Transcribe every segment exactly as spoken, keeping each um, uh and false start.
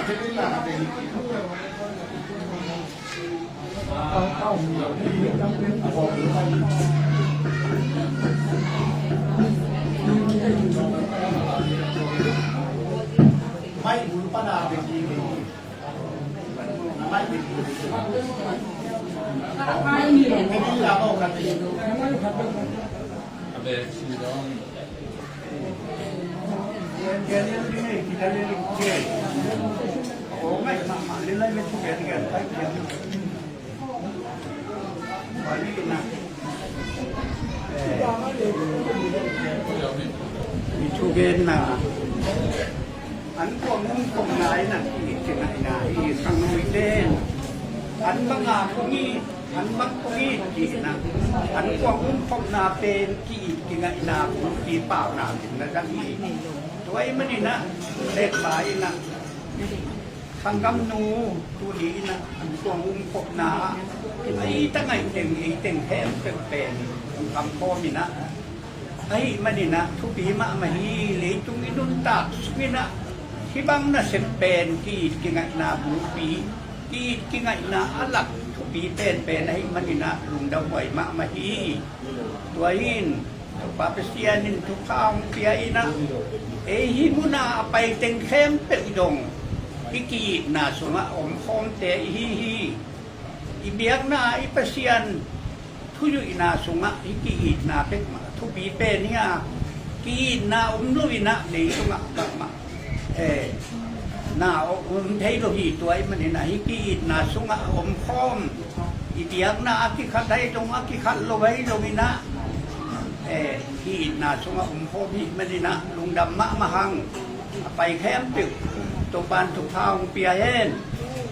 Mi thugenna an kuang um khopna in a ki-it kingaihna hi. Khangnoite an banga kong it, an bang kong it kihna, an kuang um khopna pen ki-it kingaihna bulpi pauna ding na dang hi. Tua ahih manin a, tekpa in a, Thanggamnu tuni in a an kuang um khopna ah a it a ngaih teng, ei teng khempeuh pen hong kamkhawm in a, ahih manin a thupi mahmah hi. Leitung i nuntak sung in a hih bang nasep pen ki-it kingaihna bulpi, ki-it kingaihna a lak thupi penpen ahih manin a lungdam huai mahmah hi. Tua hi in Topa Pasian in thupha hong pia in a, ei hih mun a a pai teng khempeuh dong hih ki-itna sungah omkhawmte i hi hi. I biakna ah i Pasian thuzuihna sungah hih ki-itna pek mah thupi pen hi a, ki-itna om lo in a leitungah bangmah, eh, na om thei lo hi. Tua ahih manin a hih ki-itna sungah a omkhawm, i biakna a kikhat ahi zong, a kikhat lo ahi zong in a, eh, ki-itna sungah omkhawm ahih manin a lungdam mahmah hang. A pai khempeuh Topa'n thupha hong pia hen.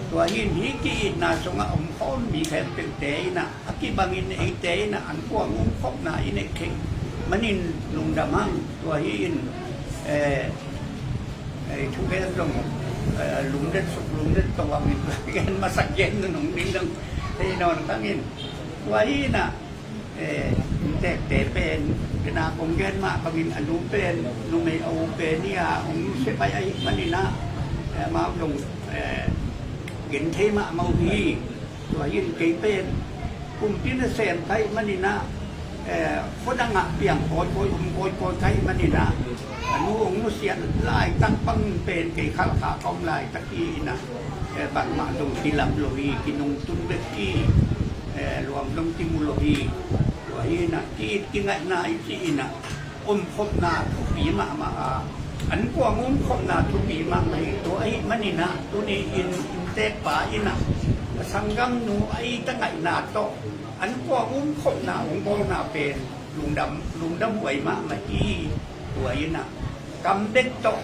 Tua hi in hih ki-itna sungah omkhawm mi khempeuhte in a, a kibangin eite in a an kuang um khopna i neih theih manin lungdam hang. Tua hi in, eh, eh, thugen zong, eh, lumdet suk lumdet to hangin gen masak gen nung ding dong thei nawn kangin. Tua hi in a, eh, inntekte pen, kei na kong gen mah bangin a nu pen numei a u pen hi a, hong nusia pai ahih manin a, eh, amau zong, eh, gen thei mahmah uh hi. Tua hi in kei pen kumpi nasem ka hih manin a, eh, khuadang ah piang kawikawi, um kawikawi ka hih manin a, a nu hong nusiat laitak bang pen kei Khalkha ka om laitak hi in a, eh, bangmah zong kilam lo hi, kinungtun bek hi, eh, luang zong kimu lo hi. Tua hi in a ki-it kingaihna i cih in a omkhopna thupi mahmah a, an kuang umkhopna thupi mahmah hi. Tua ahih manin a tuni in inntekpa in a, a sanggamnu a it a ngaihna tawh an kuang umkhopna hong bawlna pen lungdam, lungdam huai mahmah hi. Tua in a kam bek tawh,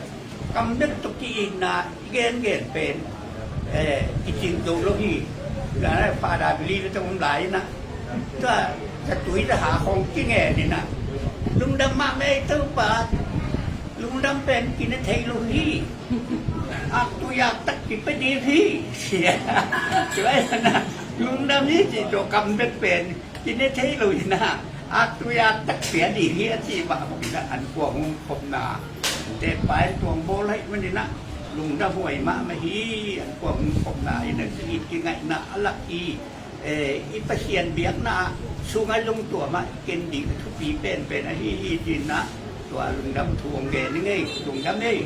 kam bek tawh ki-itna i gengen pen, eh, i cing zo lo hi. Father Billy le tawh om lai in a, tua zatui za ha khawng kingen in a, lungdam mahmah ei Topa, lungdam pen kine thei lo hi. Aktu yak tak kipia ding hi. Tua in a lungdam hi cih tawh kam bek pen kine thei lo in a, aktu yak tak pia ding hi a cih mah bang in a an kuang umkhopna, inntekpa in tuang bawl ahih manin a lungdam huai mahmah hi. An kuang umkhopna in a ki-it kingaihna a lak hi. Eh, i Pasian biakna ah sungah lungtuam ah i ken ding a thupi penpen ahi hi ci-in a, tua lungdam thu hong gen ing ei. Lungdam ei.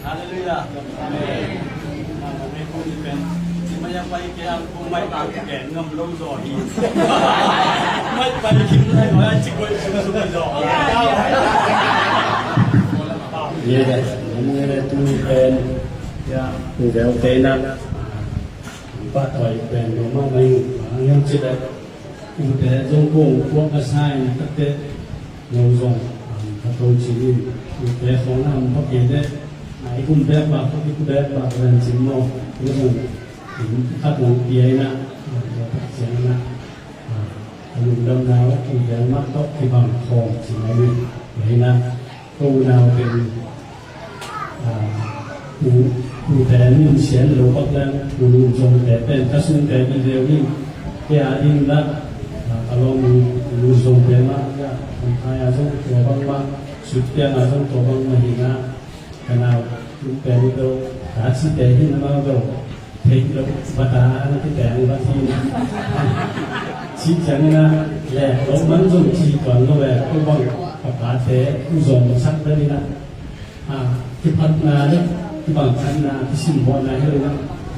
Halleluiah. Amen. Mai a pai kei a, kong mai a pai kei ngam lo zaw hi. Mai pai kim lai, mai a ci koi sum sum hi zaw. Yes, tu pen, ya, tu pen na. Pahtawi pen lo mahmah ing, bang hang hiam cih leh ute zong kong puak masa in, takte lo zong, um, ka to ci in, ute khawng na om pah kei leh, a, i kum bek bak, i kum bek bak ven cin maw, i zong, um, khat zong pia in a, um, a lungdamna uh ute mah tawh kibang khawm ci mai in, ute in a, ko unau pen, ah, u, ute min sian lo bak leng, u Lun Zongte pen ka sungte hi leu in, kei a ding la, ah, ka lawm u Lun Zongte mah, ya, Khamkhai a zong tua bangmah, Sutpiang a zong tua bangmah hi na, ka nau tum pen uh lo, ka cite hi na mah lo. Theih loh bata na kiteng bang hi na. Cih ciangin a, leh loh man zong ci tuan lo e, ko bang ka pate uh zong sak dan in a. A, kiphatna le, kibangkhanna, kisimmawhna hi lo in a.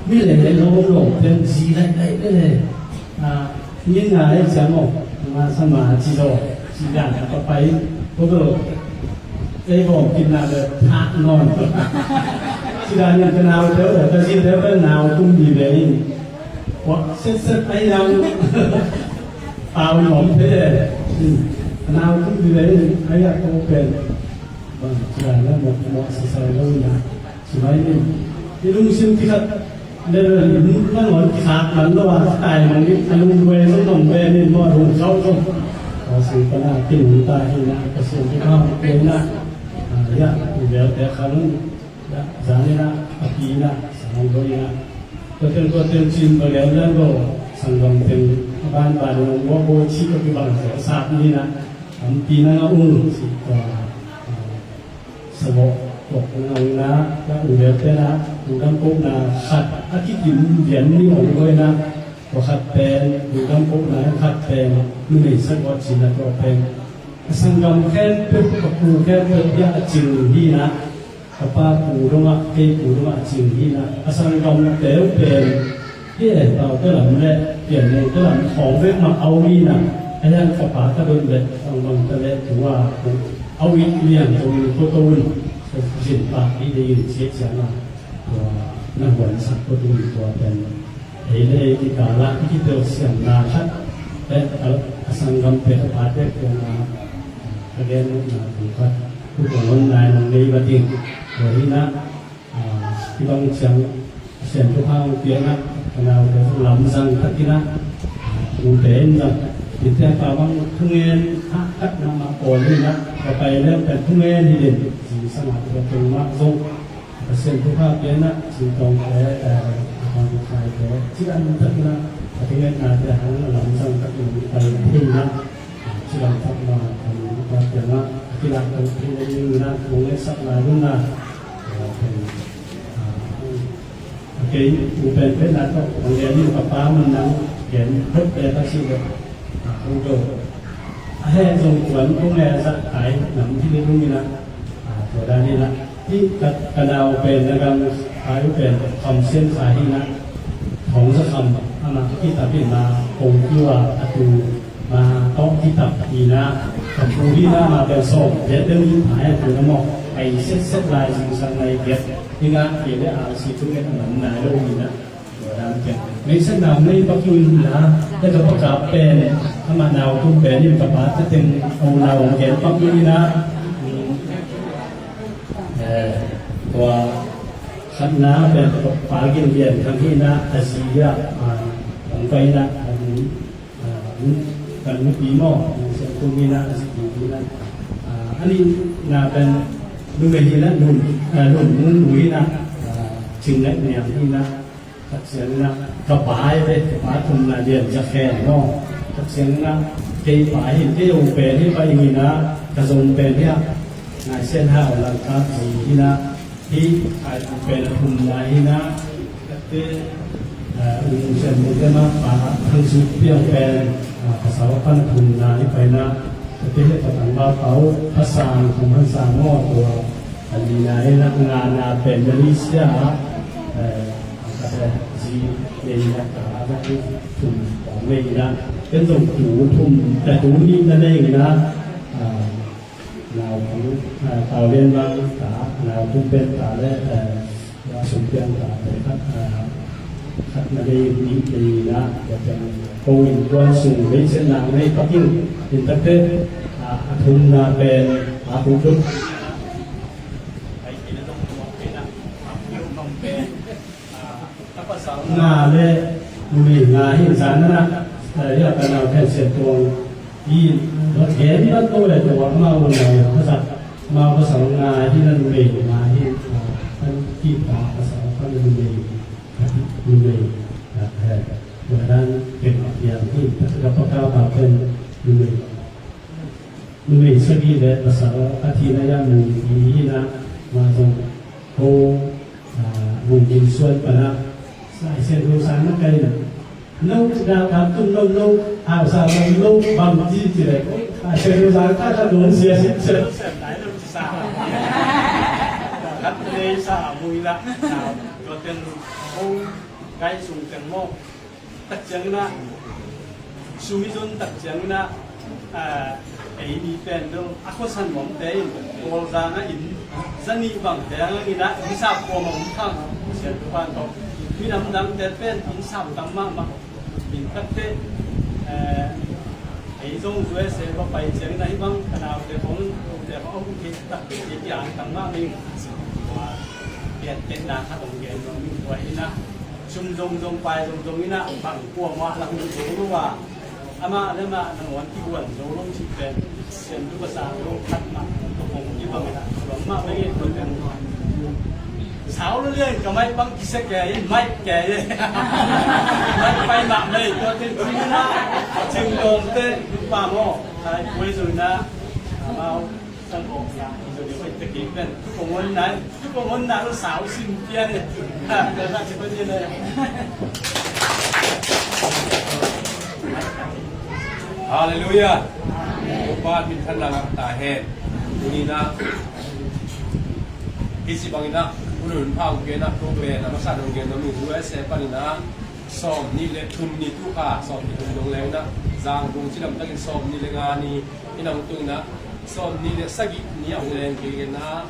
Mi leh leh lo lo pen zi laih laih le le. A, min nga le ciang aw, nga sa ma ci zaw, ci dan a ka pai, ko lo. Ei bawm khin na le thak nawn. Ci dan in ka nau teu le, ka zi teu le nau tum di ve in. Kuak set set ai nau. Pau in om pe le. Nau tum di ve in, ai a ko pen. Bang, ci dan le mok mok sa sa lo na. Ci mai in. I lungsim kikhat. Nangawn kikhak man lo a, kitai man ding, a lungduai zong nong pen in maw, a lungkhauh zong. Khawsung pan a kinungta hi na, Pasian thupha hong pia in a, a, ya, i belte khang, ya, zan in a, a pi in a, sang lo in a. Tua teng, tua teng cin, tua lian lian lo, sanggam teng, a ban ban in a, ua bo ci ka kibang zia, a sap ni na, a pi na nga ung, ci tua, a, Sawt, tua kong au na, na u lel pen a, u dam ko na khat, a kikim lian ni ong ko na, tua khat pen, u dam ko na khat pen, numei sa ko cin na tua pen. A sanggam khempeuh, ka pu khempeuh, ya a cing hi na, ka pa pu dong a, kei pu dong a cing hi na, a sanggam teu pen, Hi e, Taute lam le Pianmengte lam khawng vek mah a om hi na, a hiang ka pa ka don le bangbang ta le tu a, a wih liang ko in ko to un, zin pak hi de in ciat ciang a, tua na huan sak ko tu in tua pen. Ei le ei kikal a i kitel siamna khat, eh, a, a sanggamte ka pate kiang a, ka gen nopna tu khat, tu kong on nai nong nei va ding, tua hi na, Ah, hih bang ciang Pasian thupha hong piak na, ka naute zong lamzang takin a, ah, ute in zong, ute pa bang thungen hahkat mahmah pawl in a, ka pai leng pen thungen hi den, zingsang a tua teng mah zong, Pasian thupha piak na, Cintawngte, eh, Khamkhaite, ci an takin a, a thungennate hang lamzang takin pai thei na, Ci lam tak ma, kan pa piang a, a kilak kan thei na ding na, kong ngetsak lai ding na. A kei, u pen pen na tawh, kong gen in ka pa man nang, gen phot pe ka ci le. A, kong do. A he zong kuan kong ngetsak kai, nam hi le ding na. A, tua dan hi na. Hih ka, ka nau pen na gang, a, hih pen Kham Sian Kha hi na, Thawng Za Kham, amah ka kitap in ma, kong kiu a, a tu, ma, tawh kitap hi na, ka pu hi na, ma pen sawm, vet deuh hi na, a tu na mawk, ai set set lai zingsang lai vet, hi na, kei le a si tu nget a man nai lo hi na, tua dan pen. Meisakna om lei pak in hi na, le ka pa ka pen, amah nau tu pen in ka pa ta teng, a u nau ong gen pak in hi na, Eh, tua khatna pen pa Gin Lian Thang hi na, a zi ah, ah, hong pai na, a zi, ah, kan nupi maw, Sian Kum hi na, a zi hi na. Ah, a nihna pen numei hi na, Lun, ah, Lun Mung Nu hi na, ah, Cing Nget Niang hi na. Khat ciang in a, ka pa hi ve, ka pa thumna Lian Za Khen maw. Siang na kei pa hi, kei zong pen hi pa hi na, ka zong pen hi a, nai sen hau lang ka zi hi na, hi ai pen a thum na hi na, te, eh, ung sen mu te ma pa thang su piang pen, ah, pasal pan a thum na hi pa hi na, te he pa tang ba pau, pa sang thum han sang mo tua, a li na hi na, nga na pen Malaysia, eh, Zi nei na ka a ka thum pawng nei na ken zong tu thum ta tu nih na nei na, ah, nau tu, ah, tau lian bang ta nau tu pen ta le, eh, ya sum pian ta te khat, ah, khat na nei nih nei na ya pen ko in kuan sung bei sen na nei pakin in ta te, ah, a thum na pen a tu tu. Nga le numei nga hi zan na, eh, ya ka nau khen se tuang i, ba khen ba to le to wa ma wa na ya ka sa ma pasal nga hi na numei nga hi, ah, kan ki pa pasal kan numei, numei, ah, eh, wa dan ken ma pian hi, ka pa ka pa ken numei. Numei sagih le pasal a thina ya mu hi na, ma zong ko, ah, Bung Gin Suan pana, Lai Siangtho sang na kai na. No, da ka tum no no, au sa no no, bang ji ji le. Lai Siangtho sang ka ka don sia sia sia. Kat nei sa mu hi la. Ko ten ko kai sung ten mo. Tak ciangin ah, sum i zon tak ciangin ah, ah, ei mi pen dong a khuasan nuamte in Kawlzang ah inn za nih bangte a ngangin ah inn sap kuam a om khang, sian tu pan tawh minam dangte pen inn sap tam mahmah. Inn takte, eh, ei zong U S A va pai ciangin ah hih bang ka naute khong, te khong a hun thei takte kiang tam mahmah ing. Pian pen na khat ong gen nuam ing tua hi na. Sum zongzong pai zongzong in ah bang kuamah la hun zo lo a, amah le amah nangawn kihuan zo lo cih pen Siamtu Pasang lo khat mah kong kibang in ah, bang mah mei ngen kong kibang. Sau lo lian ka maih bang kisia kei in, maih kei in. Maih pai mah mei tua teng cing in ah, cing dawngte nupa maw, kai kuai zo in ah, amau sang kong ya, zo ding pai te kei pen, tu kong on nai. Tukum honna lo sau sim pian e. Halleluia. Topa minthanna ngah ta hen. Tuni in ah hih ci bangin ah, unun phau gen ah, to pen a masa dong gen dong in U S A panin ah sawm nih le thum ni tu kha, sawm nih thum dong leng in ah, Zangkong cidam takin sawm nih le nga ni in ah hong tung in ah, sawm nih le sagih ni a hong leng kei in ah,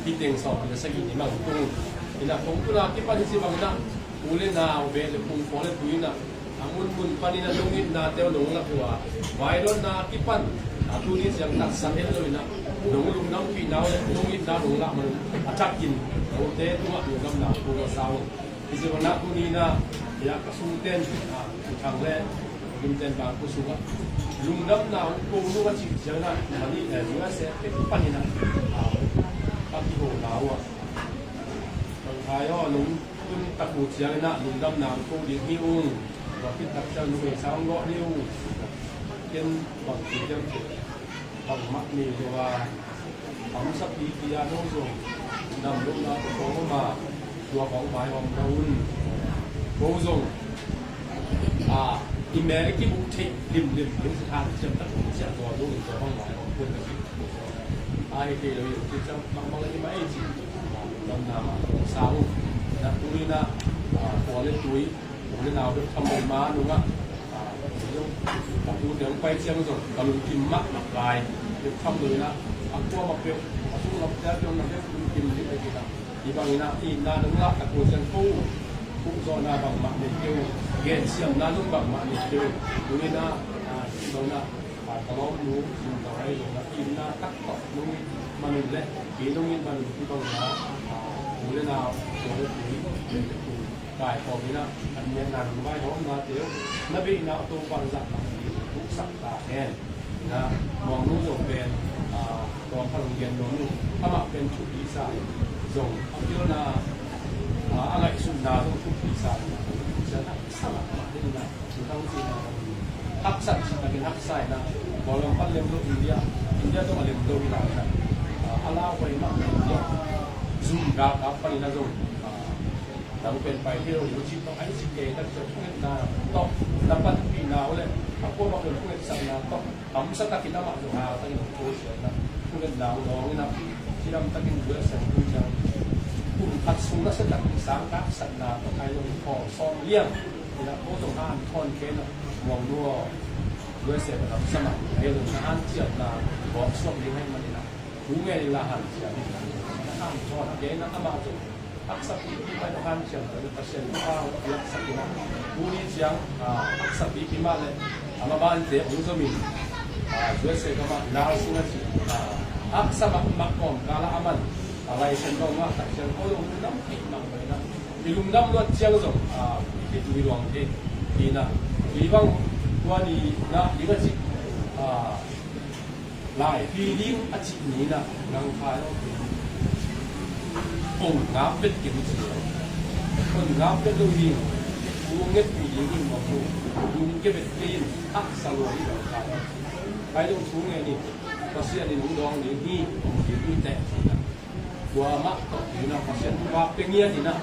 Hi teng sawm nih le sagih ni mah tung in ah, kong tun a kipan hi ci bangin ah, u le nau, beh le phung, pawl le tui in ah, a munmun panin ah nong itnate uh nong lak uh a, vaidawnna a kipan a tuni ciang taksa en lo in ah, nong lungdampihna uh le nong itna nong lah man un a thakin note tungah lungdamna kong a sa uh. Hi ci bangin ah tuni in ah, ya ka sungten, ah, Thang le Limten Bangkua sungah lungdamna hong ko nung a cih ciangin ah, mani, eh, U S A te panin ah, ah, ka kiho na uh ah, Bang Thai aw, nong tun tak uh ciangin ah lungdamna hong ko ding hi ung. Tua khit tak ciang numei sang gawh ni uh. Ken bang ci ciang ci bangmah nei lo a, a musapi pi a no zong dam lohna tawh kong om a, tua kong vaihawm na un. Ko zong, a, i mel i kibuh theih limlim ding si than ciam tak kong ciah tua dong in tua kong vaihawm kun na ki. A, hi thei lo hi ci ciang bangmah la hi mah ei ci. Damna mah kong sa uh. Na tu in ah, a, pawl le tui, u le nau bek tham lo ma nungah, ah, ka tute hong pai ciang zong ka lungkim mahmah lai. Bek tham lo in ah, a kuamah peuh, a sunglamte a peuh na bek lungkim ding a hi in ah, hi bangin ah itna nong lah tak uh ciang ko, kuhzawhna bangmah nei kei uh, gensiamna nong bangmah nei kei uh. Tu in ah, ah, hi bangin ah, ah, ka lawmnu Zung Tawh Hai zong ah itna tak tawh nong it man un le kei nong it man un hi bangin ah, ah, u le nau, tua le tui, le tui. Kaikhawm in ah, an miatna nong vaihawmnate uh, na beihna uh Topa in zahtak ding huksak ta hen. In ah, Muangnu zong pen, ah, tawm khat hong gen nuam ing, amah pen thupi sa zong, a pilna, ah, a ngaihsutna zong thupi sa in ah, sa in ah, sa mahmah ding in ah, thu thang cihna zong, Haksat cih takin haksa in ah, Kawlgam pan lem lo India, India tawh a lem lo hi lai in ah, a lau pai mah India zum gak a pan in ah zong, nang pen pai thei lo ding cih tawh, ai cih kei tak ciang thungetna tawh na panpihna uh leh a kuamah pen thungetsakna tawh hamsa takin amah zong hal takin hong kosia in ah, thungetna uh dawng in ah, cidam takin U S A hong ciang kum khat sung nasia takin sang haksatna tawh ai zong khawl sawm liang in ah, ko zong han thawn kei in ah, Muangnu aw, U S A ka gamsa mah hi lo, na hanciamna bawk suak ding ahih manin ah, thu ngen inla hanciam in, na han thawn kei in ah, amah zong haksa pipi pai lo, hanciam pai lo, Pasian in pau piaksak in ah, tuni ciang, ah, haksa pipi mah leh a mabante hong zom in, ah, U S A gamah Lal Singh a ci, ah, haksa mahmah kawmkal ah a man, ah, laisen dong ah tak ciang ko zong lungdam kei mahmah in ah, i lungdam luat ciang zong, ah, i khitui luang kei in ah, i bang tua ni na ding a cih, ah, lai pi ding a cih ni in ah, nang khai aw, ong ngap vet kei ci lo. Ong ngap vet lo ding, ong ngetpih ding in mawk lo, ong ke vet kei in, haksa lua hi nang khai aw. Khai dong thu ngen in, Pasian in hong dawng ding hi, ong ding hi teh ci in ah. Tua mah tawh in ah Pasian thupha pia ngiat in ah,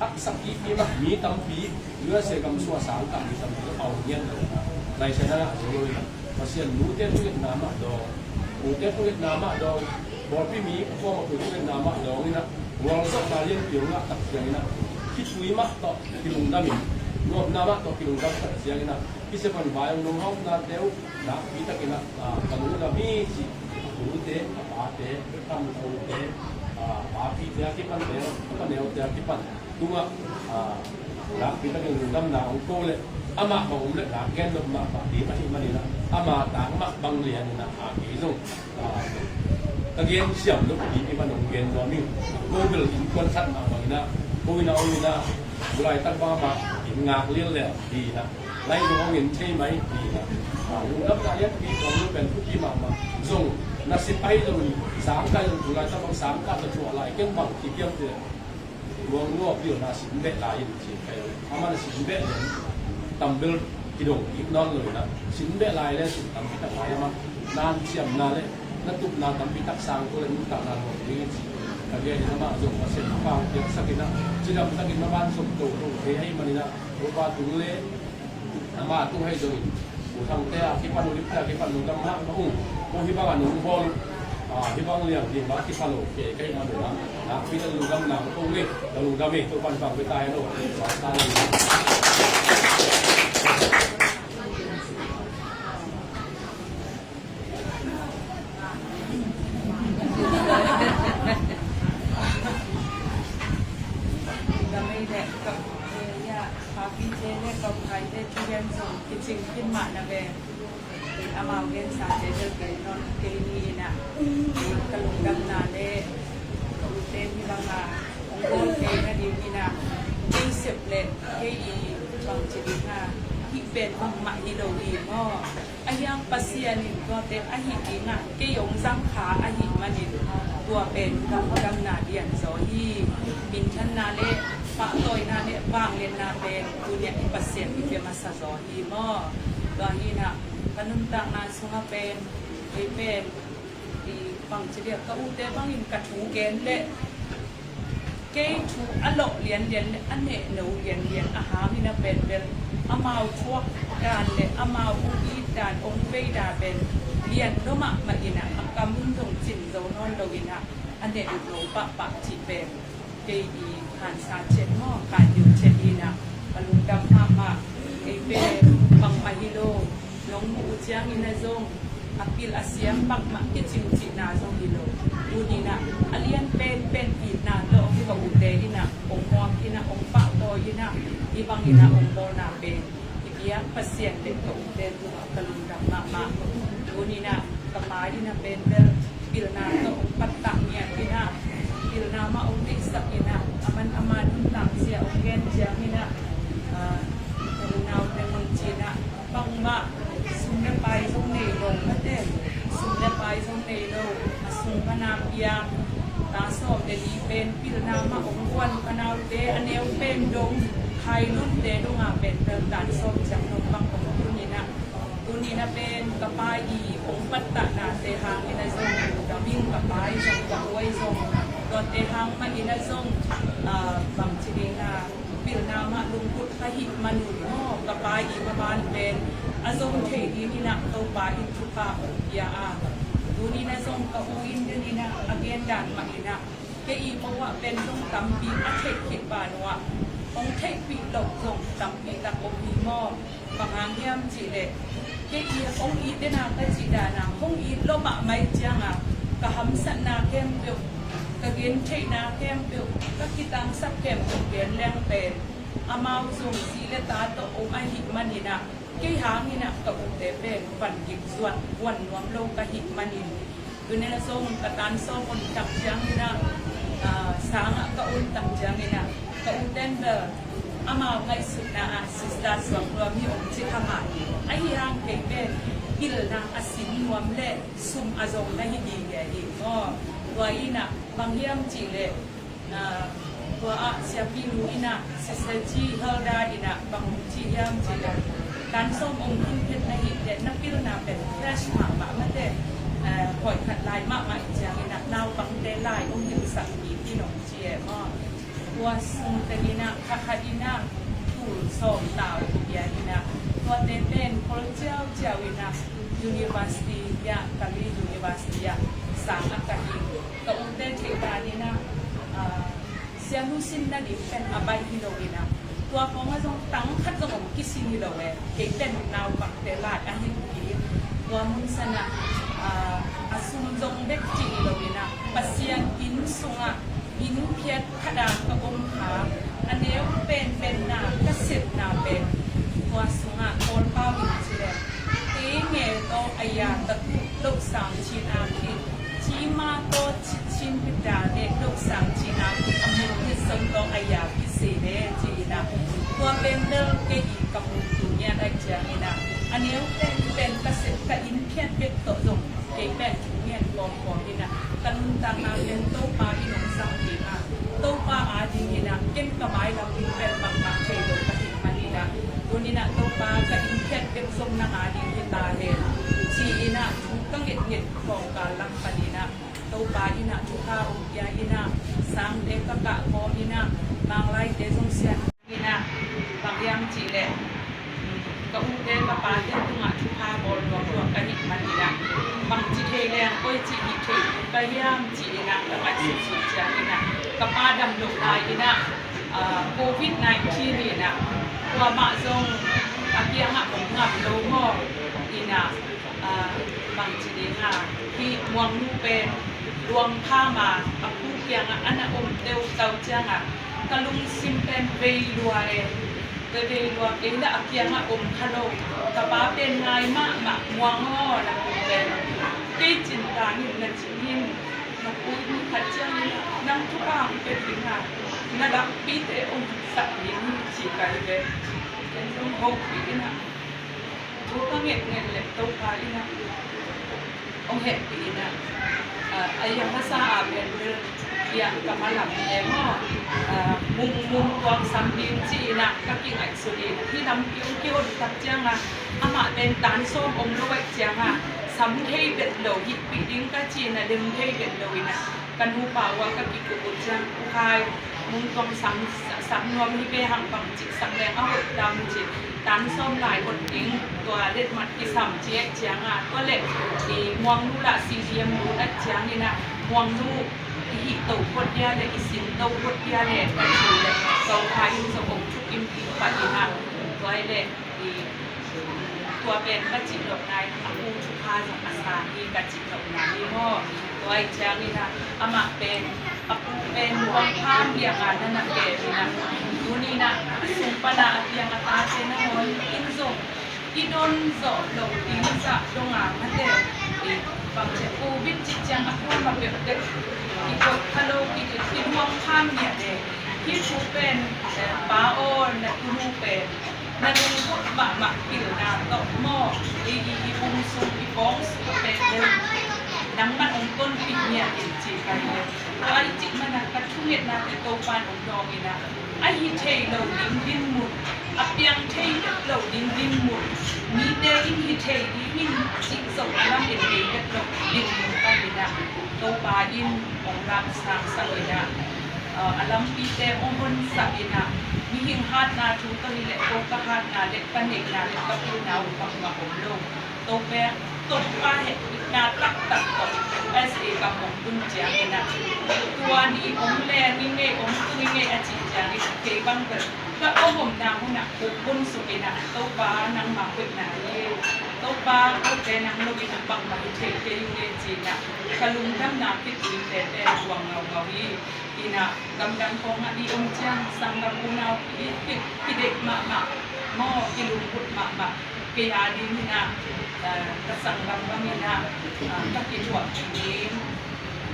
haksa pipi mah mi tampi, U S A gam sung a sang kah mi tampi tawh a om ngiat lo. Laisiangtho ah a zo lo in ah, Pasian nute thungetna mah dawng, ute thungetna mah dawng, pawlpi mi a kuamah pui thungetna mah dawng in ah, gualzawhna lianpi hong ngah tak ciang in ah, khitui mah tawh kilungdam in, nuamna mah tawh kilungdam tak ciang in ah, hih sia pan vai hong nong hauhnate uh nakpi takin ah, ah, ka lungdam hi ci, a tute, a pate, a kamtute, ah, papite a kipante, a paneute a kipan tungah, ah, nakpi takin lungdamna hong ko leh, amah bang om leh nak gen nop mahmah ding ahih manin ah, ama tang mah bang lian in ah, a kei zong, ah, ka gen siam lo ding i man hong gen nuam ing. Ko bel innkuan khat mah bang in ah, ko in ah om in ah, bu laitak bang amah inn ngak lian lian hi in ah, lai zong hong en thei mai hi in ah, ah, lungdamna lianpi kong lo pen thupi mahmah. Zong nasep ahi lo in, sang kai zong tu laitak bang sang kai zong tu a lai keng bang ci kiam te. Muangnu aw, pilna sin beh lai in ci kai lo. Amah na sin beh lian, tambel kidong kik nawn lo in ah, sin beh lai le sin tampi tak lai amah na hanciamna le na tupna tampi tak sang ko le nuntakna nuam ding in ci. Ka gen in amah zong Pasian in pau piaksak in ah, cidam takin na van sawm to lo thei ahih manin ah, Topa tung le Ama tung hai zongin, U Thangte a kipan, U Lipte a kipan lungdam mahmah ung. Ko hih bangah nong bawl uh, ah, hih bang liang ding bang kisa lo kei ka hih man uh ah, nakpi takin lungdamna ko ung e. Ka lungdam e, Topa'n pau pia ta hen aw. Gamei le ka, eh, ya, papite le ka upaite thu gen zong kicing khin mah na ve. Amau gensate bel gen nawn kei ni in ah, ka lungdamna le ka ute hih bangah hong bawl kei nading in ah, kei sep le kei i bangci ding a, hih pen bangmah hi lo hi maw? Ahi hang Pasian in tuate ahi dingah kei hong zang kha ahih manin, tua pen ka lungdamna lianzaw hi. Minthanna le pahtawina le vangliatna pen tuni-ah i Pasian i pia masa zaw hi maw? Tua hi in ah, ka nuntakna sungah pen, kei pen, i bangci dia, ka ute bangin ka thu gen leh, kei thu a lawh lianlian le a nehno lianlian a hangin a pen bel, amau thuak dan le amau hong it dan hong vei dan pen lian lua mahmah in ah, a kam un zong cin zo nawn lo in ah, a nehno pahpah cih pen kei i hansa ciat maw, kai deuh ciat in ah, ka lungdam mahmah. Kei pen bangmah hi lo, nong muh uh ciangin ah zong a pil a siam bangmah kicing cihna zong hi lo. Tuni in ah a lian penpen itna tawh ka ute in ah hong muak in ah, hong pahtawi in ah, hih bangin ah hong bawlna pen i biak Pasian le ka ute tungah ka lungdam mahmah. Tuni in ah ka pa in ah pen bel pilna tawh hong pattah ngiat in ah, pilna mah hong deihsak in ah, a man ama nuntak zia hong gen ciangin ah, ah, ka unau teng hong ci in ah, bangmah sum le pai zong nei lo, mate, sum le pai zong nei lo, a sung pan a piang, ta sawm le li pen pilna mah hong guan, ka naute a neu pen dong, khailunte dongah pen bel tan sawm ciang dong bang hong tun in ah, Pa i hong pattah nate hangin a zong, ka ming ka pa i zong, ka huai zong, tuate hang mah in a zong, ah, bang ci ding a, pilna mah lungput ka hih manun maw, ka pa i maban pen a zong thei dingin a Topa in thupha hong pia a. Tunin a zong ka u in denin a, a gen dan mah in a, kei i pawah pen zong tampi a theih khit ban uh ah, hong theihpih loh zong tampi tak om hi maw. Bang hang hiam cih leh, kei i hong it den a ka cih dan a, hong it lua mahmah ciang a, ka hamsatna khempeuh, ka gentheihna khempeuh, ka kitangsap khempeuh gen leng pen, amau zong zi le ta tawh om ahih manin a, kei hangin a ka ute pen van gik zuan, vuan nuam lo ka hih manin, tunin a zong ka tan sawm om tak ciangin a, ah, sang ah ka om tak ciangin a, ka uten bel amau ngaihsutna ah sister suak lua mi om ci kha mah hi. Ahi hang kei pen pilna a sin nuam le sum a zong na hi ding hi maw. Tua in a bang hiam cih leh, ah, tua ah siapi nu in a, Sister G Helda in a bang ci hiam cih leh, tan sawm om khin phet na hih leh na pilna pen fresh mahmah mate, ah, hawi khat lai mahmah i ciangin a, naupangte lai hong hilhsak kik in hong ci e maw. Tua sung teng in a, kha khat in a, tul sawm tau pia in a, tuate pen khol ciauciau in a, university ah, Kalay University ah sang a ka hi. Ka ute theih dan in a, ah, sianu sin nading pen a baih hi lo in a, tua khawng ah zong tang khat zong hong kisin hi lo e. Kei pen naupangte lai a hi hi. Tua mun san ah, ah, a sum zong bek cih hi lo in a, Pasian inn sungah inn phiat khat ah ka om kha. A neu penpenna ka sepna pen, tua sungah Kawlpau in ci leh, te nge tawh a ya tatu loh sang cin a ki, cima tawh ci cin pita le loh sang cin a ki, a mun hit son tawh a ya ki se le ci in a, tua pen bel kei i ka mun tu ngiat a ciangin a, a neu penpen ka sep ka inn phiat bek tawh zong kei pen thu ngen kawmkawm in a, ka nuntakna pen Topa in hong zang ding a, Topa ading in a, ken ka mailam ding pen bangmah thei lo ka hih manin a, tuni in a Topa ka inn phiat bek zong nang ading hi ta hen ci in a, thu ka ngetnget kawmkal lam panin a, Topa in a thupha hong pia in a, sangte ka kah kawm in a, Manglaite zong sian in a, bang hiam cih leh, ka ute ka pate tungah thupha bawl luakluak ka hih manin a, bang ci thei leng koi ci hih thei ka hiam ci in a, ka ngaihsutsut ciangin a, ka pa dam loh lai in a, ah, covid nineteen in a, kuamah zong a kiangah om ngam lo maw in a, ah, bang ci ding a, hih Muangnu pen luang pham a, a pu kiangah a na om teutau ciangah, ka lungsim pen vei lua e. Vei vei lua kei lah a kiangah om kha lo. Ka pa pen ngai mahmah, Muang aw, na pu pen kei cin tangin na cin in, na pu in khat ciangin nang thupha hong pia ding a, na lakpite hong sak ding hi ci ka hi ve. Ken zong hopih in a, thu ka ngetnget leh Topa in a hong hehpih in a, ah, a yang masa a pen bel piang ka malam e maw, ah, mung mung tuang sam ding ci in a ka kingaihsut in, hih lampi hong kihon tak ciang a, amah pen tan sawm om lo ahih ciang a, sam thei bet lo, hihpih ding ka ci in a lem thei bet lo in a, ka nupa uh a ka kikup uh ciang, U Khai, mung tuang sam, sam nuam hi ve hang, bang cih sam leng a hoih tam ci, tan sawm lai hot ding, tua letmat kisam ci ahih ciang a, tua leh i Muangnu lah C D M lut ahih ciangin a, Muangnu i hih to phot dia leh, i sin to phot dia leh, ka ci leh, ka U Khai in zong hong thukim ding pah in a, tua leh i, tua pen ka cih lohna in a, a pu thupha zong a sang hi ka cih lohna hi maw. Tua ahih ciangin a, amah pen, a pu pen luang pham liang a na na kem in a, tuni in a, a sung pan a a piang a tate nangawn in zong i don zawh loh ding zah dong a, mate, i bang ci a, covid cih ciang a kuamah peuh tek i koih kha lo, ki, ki luang pham liang e. Hih thu pen, eh, pa aw, na tunu pen na lungput mahmah pilna tawh maw, i, i, i bung sung, i bawng sung pen leh nangmah hong tonpih ngiat in ci ka hi leh. Tua i cih man a ka thungetnate Topa in hong dawng in a, a hi thei lo ding dinmun, a piang thei lo ding dinmun, mite in hi thei dingin cih zong a lam en kei bek lo, dinmun pan in ah Topa in hong lamsang sak in ah, a lampite hong honsak in ah, mihing hatna thu tawh hi leh ko ka hatna le ka neihna le ka pilna uh bangmah om lo. Topa, Topa hehpihna taktak tawh S A kam hong tun ciangin ah, tua ni hong leng i ngei, hong tung i ngei a cih ciangin kei bang bel ka om omna munah kuk bun suk in ah, Topa nangmah hoihna hi, Topa kote nang lo in ah bangmah hi thei kei ung e ci in ah, ka lungdamna khit ui tete tuang ngaungau hi. In ah gamdang khawngah i om ciang sanggam unau i, i, i deih mahmah maw, i lungput mahmah. Kei a dingin ah, eh, ka sanggam bangin ah, eh, ka kithuahpih ding,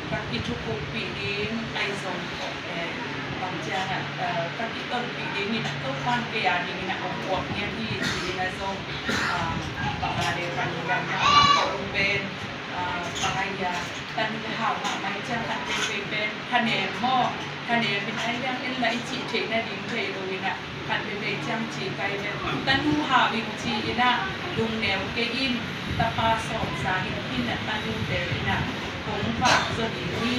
ka kithukuppih ding, ahi zong, eh, bang ciang ah, eh, ka kitonpih dingin ah Topa'n kei a dingin ah hong puak ngiat hi ci-in ah zong, ah, bang a le ka lungdam mahmah ka ung pen, ah, bang a hia, tanu hau mahmah i ciang khat veivei pen thanem maw, thanem in ahi hang en la i cih theih nading thei lo in ah, khat veivei ciang ci kai ve. Tanu hau in ci in ah lungneu kei in, tapa sawm sang in, in ah tanute in ah kong vak zaw ding hi,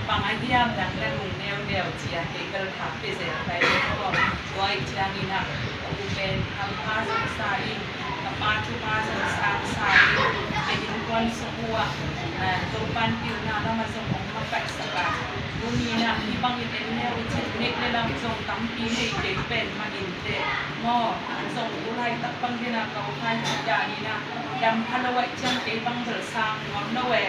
bang a hiam nang na lungneuneu ci a kei bel tha pia zel kai ve maw. Tua ahih ciangin ah ka u pen hampha zong sa in, ka pa thupha zong sang sa in, ka innkuan sung uh ah, eh, Topa'n pilna lamah zong hong makaihsak a, tuni in ah hih bangin en leu i cih nek le lam zong tampi nei kei pen mah in teh maw, zong u laitak bang ding ah ka u Khai cih dan in ah, dam pha lo ahih ciang kei bang bel sang nuam lo e,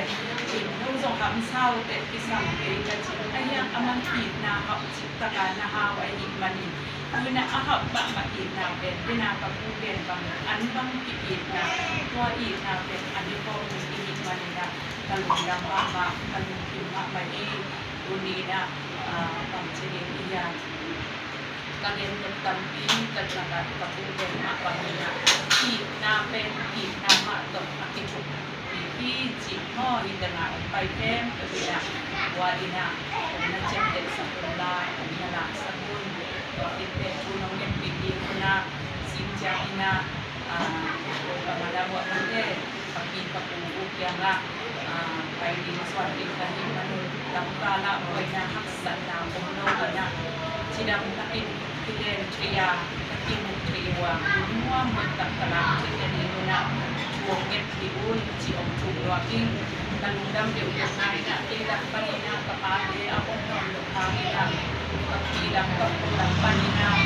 inn lo zong hamsa uh teh kisam kei ka ci. Ahi hang a man itna hau cih taka na hau ahih manin, tu-in ah a hauh mahmah itna pen, tu-in ah ka pu gen bang an bang ki-itna, tua itna pen a ne khawm ding i hih manin ah ka lungdam mahmah, ka lungkim mahmah hi. Tuni-in ah, ah, bang ci ding i hiam, ka gen pen tampi ka lakah ka pu gen mah bangin ah itna pen itna mah tawh a kithuk hi cih maw, hi tengah hong pai khempeuh in ah, tua in ah hong na ciamtehsak un la, hong na laksak un. Tua khit teh thu nong ngetpih ding un ah, Sing Ciang in ah, ah, ka man a buah mah te, ka pi ka pu uh kiangah, ah, pai ding zuan ding ka hih manun, lamkal ah buaina haksatna om lo in ah, cidam takin kilen thei a, ka kimu thei uh a, hun nuam hoih tak ka lak theih nading un ah thu hong ngetpih un ci hong thum lua ing. Ka lungdam deuhdeuh ngai in ah, kei lam panin ah ka pate a om nawn loh hangin ah, ka pi lam ka pu lam panin ah,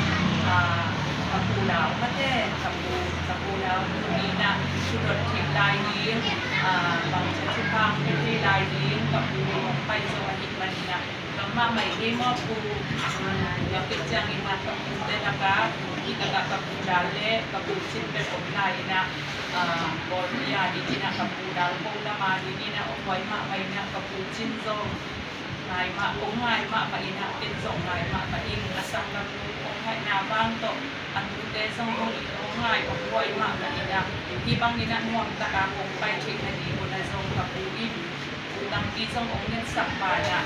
ah, ka pu Lau mate, ka pu, ka pu Lau tuni in ah thudot theih lai ding, ah, bangci thupha pia thei lai ding ka pu hong pai zo ahih manin ah, nangmah mah hi maw pu, ah, tua khit ciangin ah ka pute lakah, hih lakah ka pu Dal le ka pu Cin bek om lai in ah, ah, Kawlpi a dingin ah ka pu Dal ko lam a dingin ah hong huai mahmah in ah ka pu Cin zong ngai mah, hong ngai mahmah in ah, ken zong ngai mahmah ing. A sanggamnu hong ngaihna vang tawh a nute zong hong, hong ngai hong huai mahmah in ah, hih bangin ah nuam taka hong pai theih nading un ah zong ka pu in thu tampi zong hong ngetsak ban ah,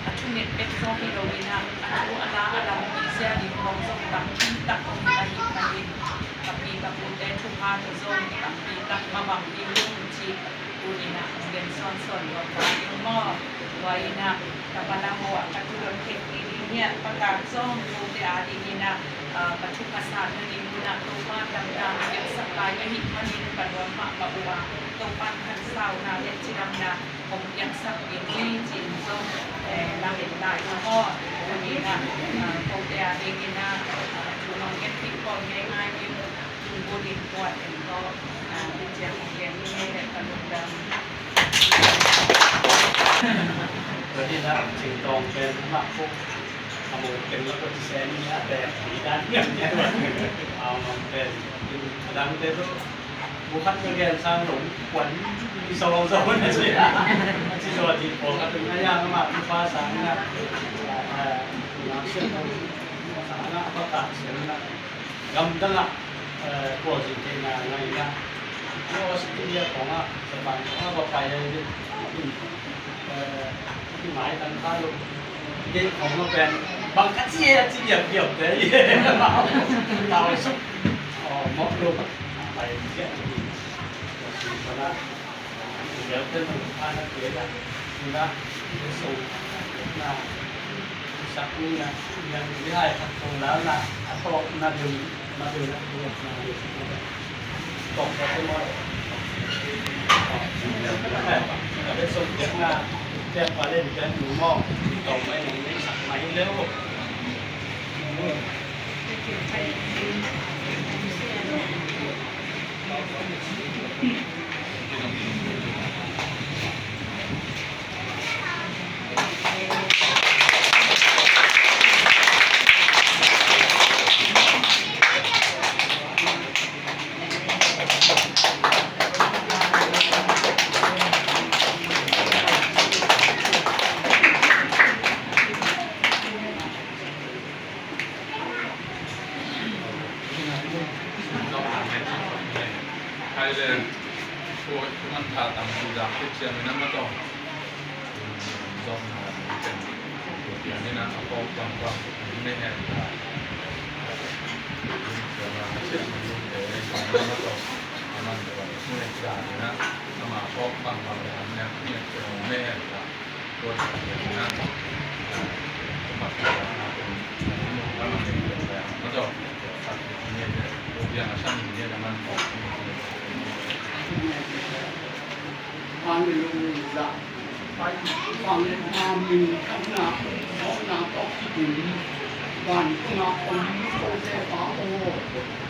a thunget bek zong hi lo in ah, a thu a la a lampi zia ding khawng zong tampi tak hong hi ahih manin, ka pi ka pute thupha tawh zong tampi tak mavang hi ung ci. Tuni in ah hong gen sawnsawn lua pa ing maw. Tua in ah ka bala ho ah ka thudot theih kei ding hiah, pakak zong kote a dingin ah, ah, ka thu ka sat nading un ah Topa damna hong piaksak lai ahih manin ka nuam mahmah uh a, Topa'n khansauna le cidamna hong piaksak ding hi ci-in zong, eh, lamet lai uh maw. Tuni in ah, ah, kote a dingin ah, ah, thu nong ngetpih khawm ngeingai in, tungbunin tua teng tawh, ah, hih ciang hong gen hi ngei leh ka lungdam. Tua hi la, Cing Tawng pen amah khuk a mawk pen la ko ci sen ni a tek hi dan. Au ngam pen a dangte tawh bu khat ka gen sang lo, kuan ni sawng sawng na ci a, a ci zaw a ci pawng a tung a yang amah tu pa sang na, ah, ngam sian lo sang na a pa ka sian na. Gamdang ah, eh, khualzin theihna ngah in ah, Australia khawng ah, Japan khawng ah va pai a, eh, i ngai tan kha lo. Gate khawng ah pen bang ka ci e a ci biakbiak te i. Tau suk, oh, mawk lo. Pai ziah. Hallelujah. Pai bang le na min thangna, mawhna tawh kidim. Vantung a om Tote Pa aw,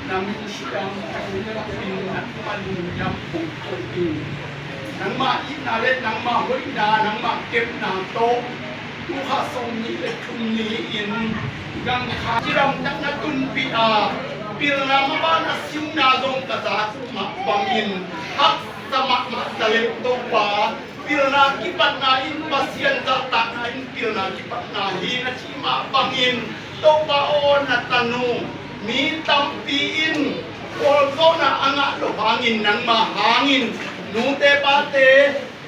na min siang thang le in nangmah lungdam kong ko in. Nangmah itna le nangmah hoihna, nangmah kepna tawh tu kha sawmnih le thum ni-in gangkha cidamtakna tunpih a, pilna maban a simna zong ka zak mah bangin haksa mahmah ta leh Topa, pilna kipatna in Pasian zahtakna in pilna kipatna hi na cih mah bangin Topa aw, na tanu mi tampi in gualzawhna a ngah loh hangin, nangma hangin nute pate,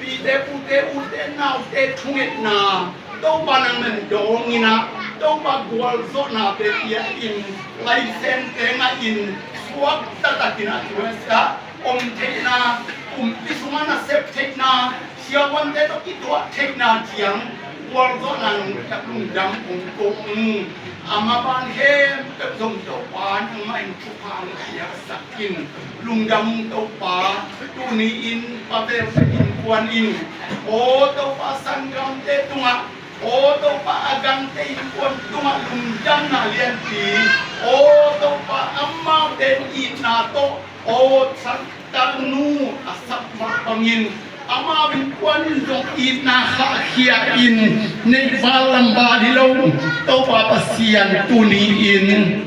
pite pute, ute naute thungetna Topa nangman dawng in ah, Topa gualzawhna pe pia in, laisente ngah in, suak taktakin ah, tua sa om theihna, kumpi sungah na sep theihna, siavuante tawh kituah theihna ciang gualzawhna nong piak lungdam kong ko ung. A maban khempeuh zong Topa nangmah in thupha hong piaksak in, lungdam ung Topa. Tuni-in Pa Velte innkuan in, aw Topa, sanggamte tungah, aw Topa, a gangte innkuan tungah lungdamna lianpi, aw Topa, amaute itna tawh, aw sang tanu a sak mah bangin, amau innkuan in zong itna khahkhia in, neihval lamval hi lo Topa Pasian, tuni-in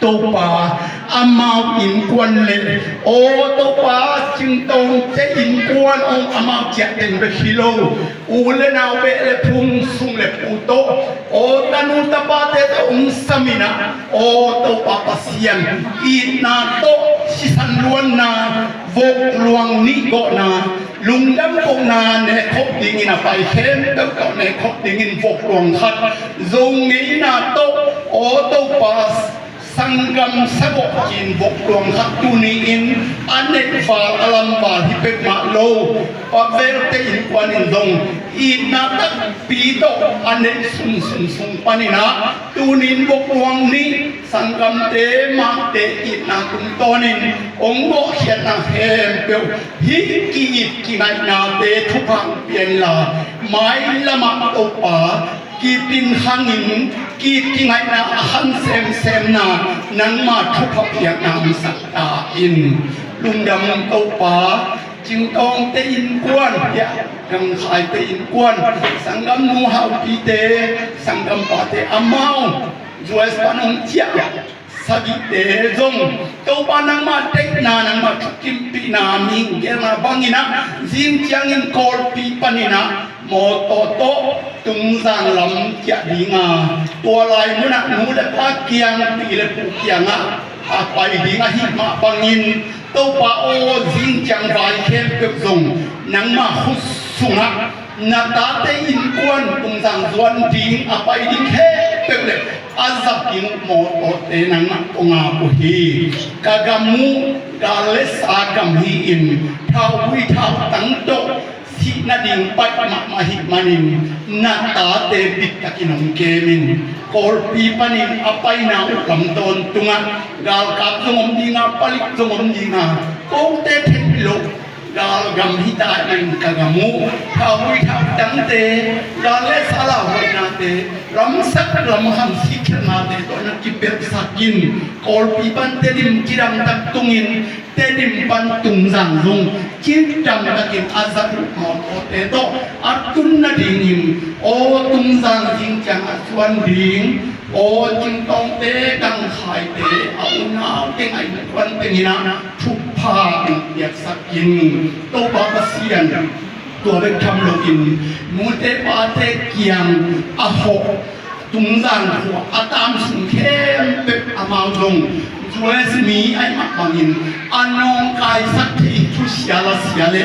Topa, amau innkuan le, aw Topa, Cingtawngte innkuan, aw amau ciah teng bek hi lo, u le nau, beh le phung, sung le pu tawh, aw tanu tapate tawh hong sam in ah, aw Topa Pasian, itna tawh sisan luanna, vok luang nih gawhna, lungdam kohna, nekhop dingin a pai khempeuh tawh nekhop dingin vok luang khat, Zo ngeina tawh, aw Topa, sanggam sagawh cin vok luang khat tuni-in a neihval a lamval hi peuhmah lo Pa Velte innkuan in zong itna takpi tawh a neih sunsun sung panin ah, tuni-in vok luang nih sanggamte mahte itna tungtawnin hong gawhkhiatna khempeuh hih ki-it kingaihnate thupha hong pia inla, mailam ah Topa, kipin khangin, ki-it kingaihna a khang semsemna nangma thupha piakna hong sak ta in. Lungdam ung Topa. Cingtawngte innkuan, hiah Gangkhaite innkuan, sanggamnu Haupite, sanggampate, amau U S pan hong ciah sagihte zong, Topa, nangmah deihna, nangmah thukimpihna, mihing gelna bangin ah, zing ciangin Kawlpi panin ah mawtaw tawh Tungzang lam ciah ding a, tua lai munah nu le pa kiang, pi le pu kiangah a pai ding ahih mah bangin, Topa aw, zing ciang vai khempeuh zong nangmah khut sungah, na tate innkuan, Tungzang zuan ding a pai ding khempeuh le A zat ding uh mawtawte nangmah kong ngak uh hi. Ka gam uh gal le sa gam hi-in, thauvui thautang tawh sih nading pai mahmah ahih manin, na tate bittakin hong kem in. Kawlpi panin a paina uh lam tawntungah galkap zong om dinga, palik zong om dinga, kote thei lo galgam hi ta in, ka gam uh thauvui thautangte, gal le sa lauhuainate, lamsak lamham sikkhiatnate tawh na kipelhsak in. Kawlpi pan Tedim cidamtak tungin, Tedim pan Tungzang zong cidamtakin a zat uh mawtawte tawh a tun nadingin, aw Tungzang zing ciang a suan ding, aw Cingtawngte, Kangkhaite, a unau teng, a innkuan teng in ah thupha hong piaksak in. Topa Pasian, tua bek tham loin, nute pate kiang a hawh, Tungzang khua a taam sung khempeuh amau zong U S mi ahih mah bangin a nawngkaisak thei thusia lasia le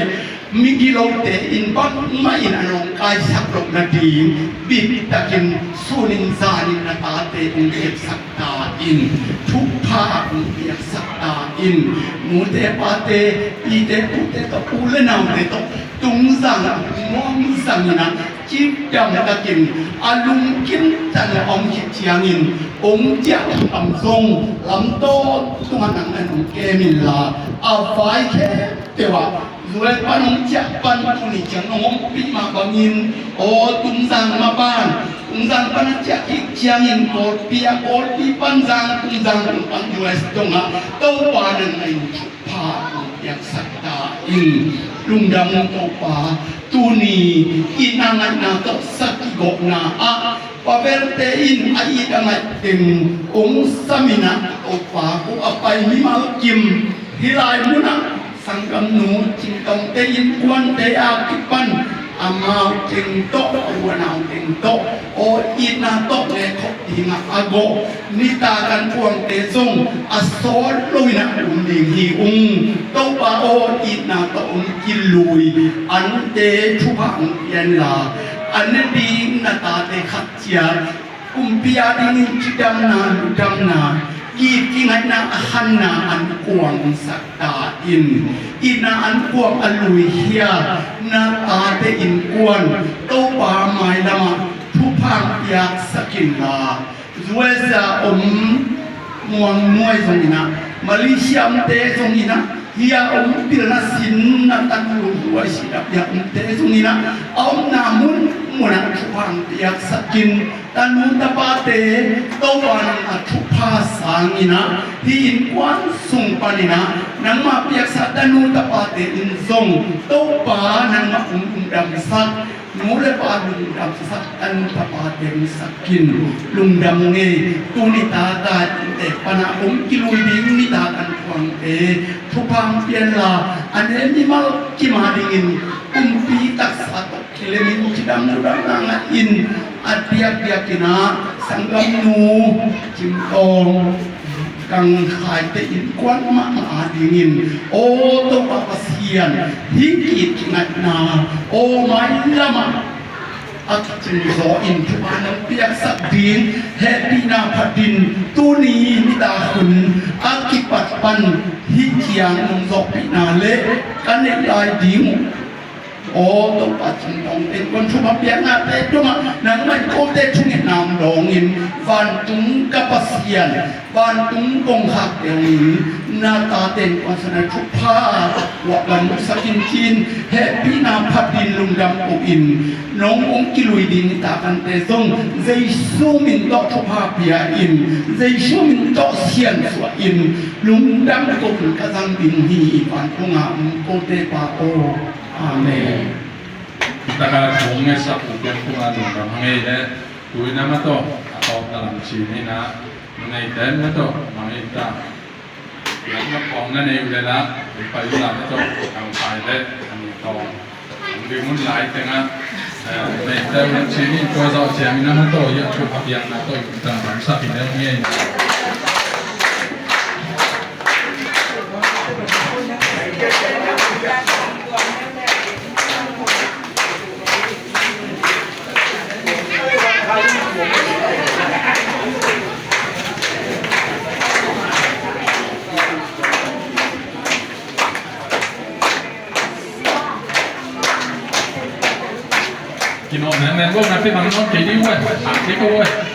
migilote in bangmah in a nawngkaisak loh nading, biktakin sunin zanin na tate hong kepsak ta in, thupha hong piaksak ta in. Nute pate, pite pute tawh, u le naute tawh, Tungzang, Muangzang in ah cidamtakin a lungkim tan a om khit ciangin, hong ciah lam zong lam tawntungah nang na hong kem inla, a vai khempeuh ah U S pan hong ciah pan tuni ciang nong ompih mah bangin, aw Tungzang maban, Tungzang pan a ciah khit ciangin Kawlpi ah, Kawlpi pan Zangkung, Zangkung pan U S dongah Topa nang na in thupha hong piaksak ta in. Lungdam ung Topa, tuni itna ngaihna tawh sa kigawhna ah Pavelte in a it a ngaih teng hong sam in ah, Topa, ko a pai mimal kim, hih lai munah sanggamnu Cingtawngte innkuante a kipan amau teng tawh, a u a nau teng tawh, aw itna tawh ne khop dingah a gawh nitak ankuangte zong a sawt loin ah um ding hi ung. Topa aw, itna tawh hong kilui ante thupha hong pia inla, a ne ding na tate khat ciat kumpi adingin cidamna, lungdamna, ki-it kingaihna a khanna ankuang hong sak ta in. Itna ankuang a luikhia na tate innkuan Topa mailamah thupha hong piaksak inla, U S a om Muang Nuai zong in ah, Malaysia omte zong in ah, hih a om pilna sinna tanu luai sidap hih a omte zong in ah, a omna mun munah thupha hong piaksak in. Tanu tapate Topa nang a thupha sang in ah, hih innkuan sung pan in ah nangmah piaksa tanu tapate in zong Topa nangmah hong lungdamsak, nu le pa lungdamsak tanu tapate hong sak in. Lungdam ung ei. Tuni taka innte pan ah hong kilui ding nitak ankuangte thupha hong pia inla, a ne mimal kim adingin kumpi taksa tawh kilemin cidam lungdamna ngah in. A diakdiakin ah sanggamnu Cingtawng, Kangkhaite innkuan mahmah adingin, aw Topa Pasian, hih ki-it kingaihna aw mailamah a kicing zaw in thupha nong piaksak ding hehpihna phatin, tuni nitak hun a kipat pan hih ciang nong zawhpihna le ka neih lai ding uh, aw Topa, Cingtawngte innkuan thupha piaknate tungah nangmah in kote thungetna hong dawngin, vantung ka Pasian, vantung kongkhakte hong in, na tate innkuan sungah thupha, guah lam musak in ci-in, hehpihna phatin lungdam ko-in, nong hong kilui ding nitak ante zong Jesu min tawh thupha pia in, Jesu min tawh siansuah in, lungdam ko-in ka zang ding hi, vantung a om kote Pa aw. Amen. Taka thong ngetsak uh pian tungah lungdam hang ei le, tuina mah tawh a tawpna lam cin hi na, nuneite mah tawh mah ei ta. Pian mah khawng na nei uh le la, i pai uh la mah tawh, ang pai le, ang tawng. Ang ding hun lai tengah, eh, nuneite uh lam cin hi, tua zawh ciangin na mah tawh, ia, a piang na tawh, i tang lam sak hi le, hong ei. Kino nen nen bo na te bang non kei di wen. Kei ko wen.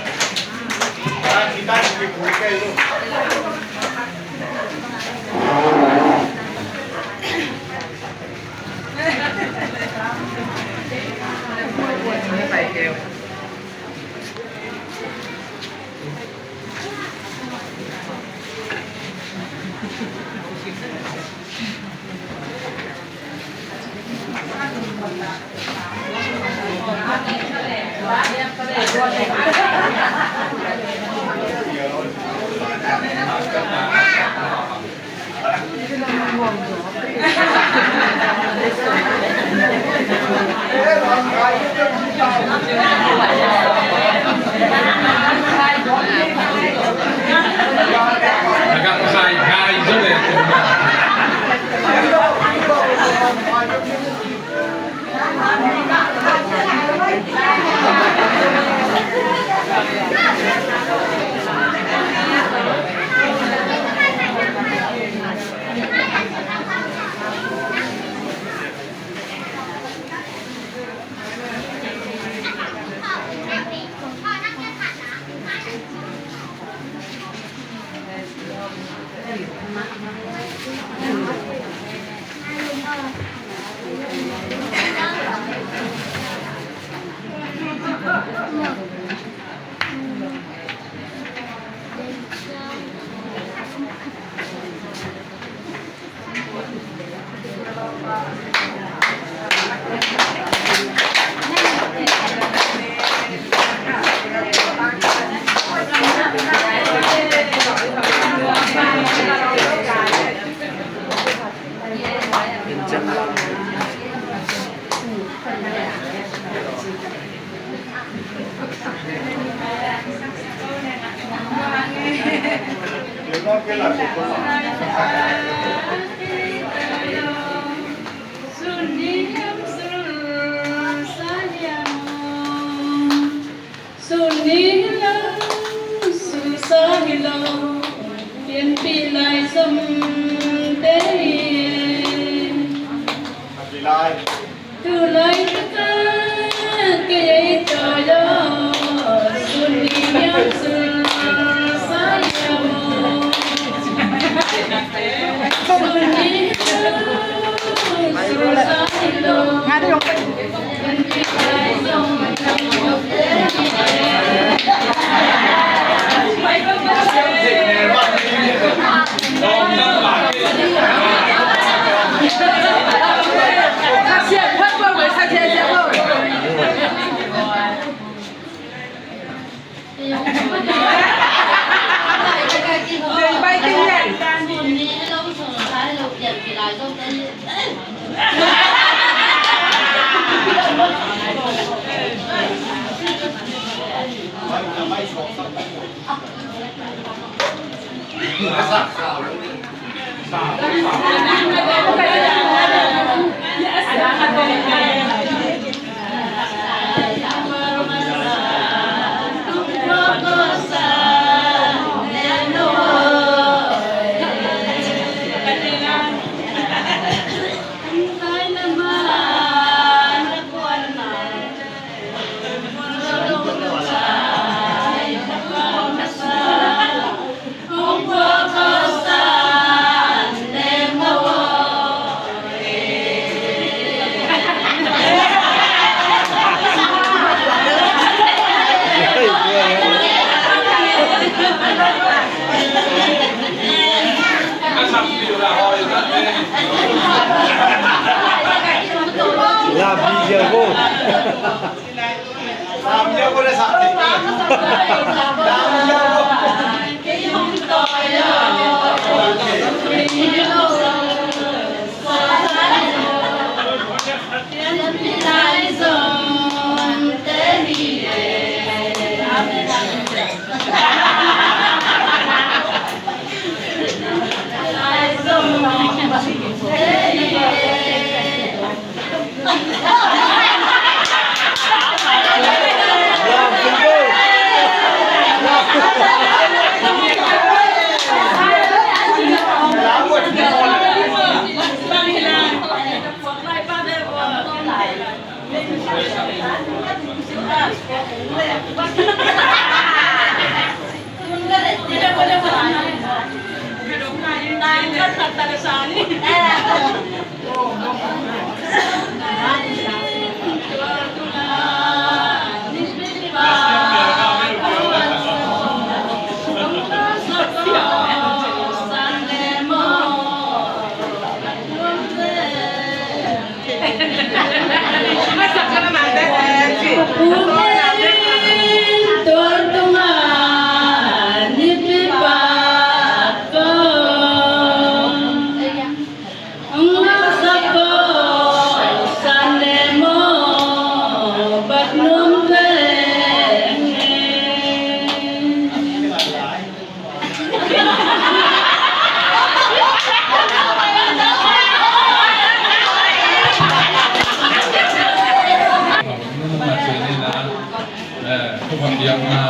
Tua hun biakna,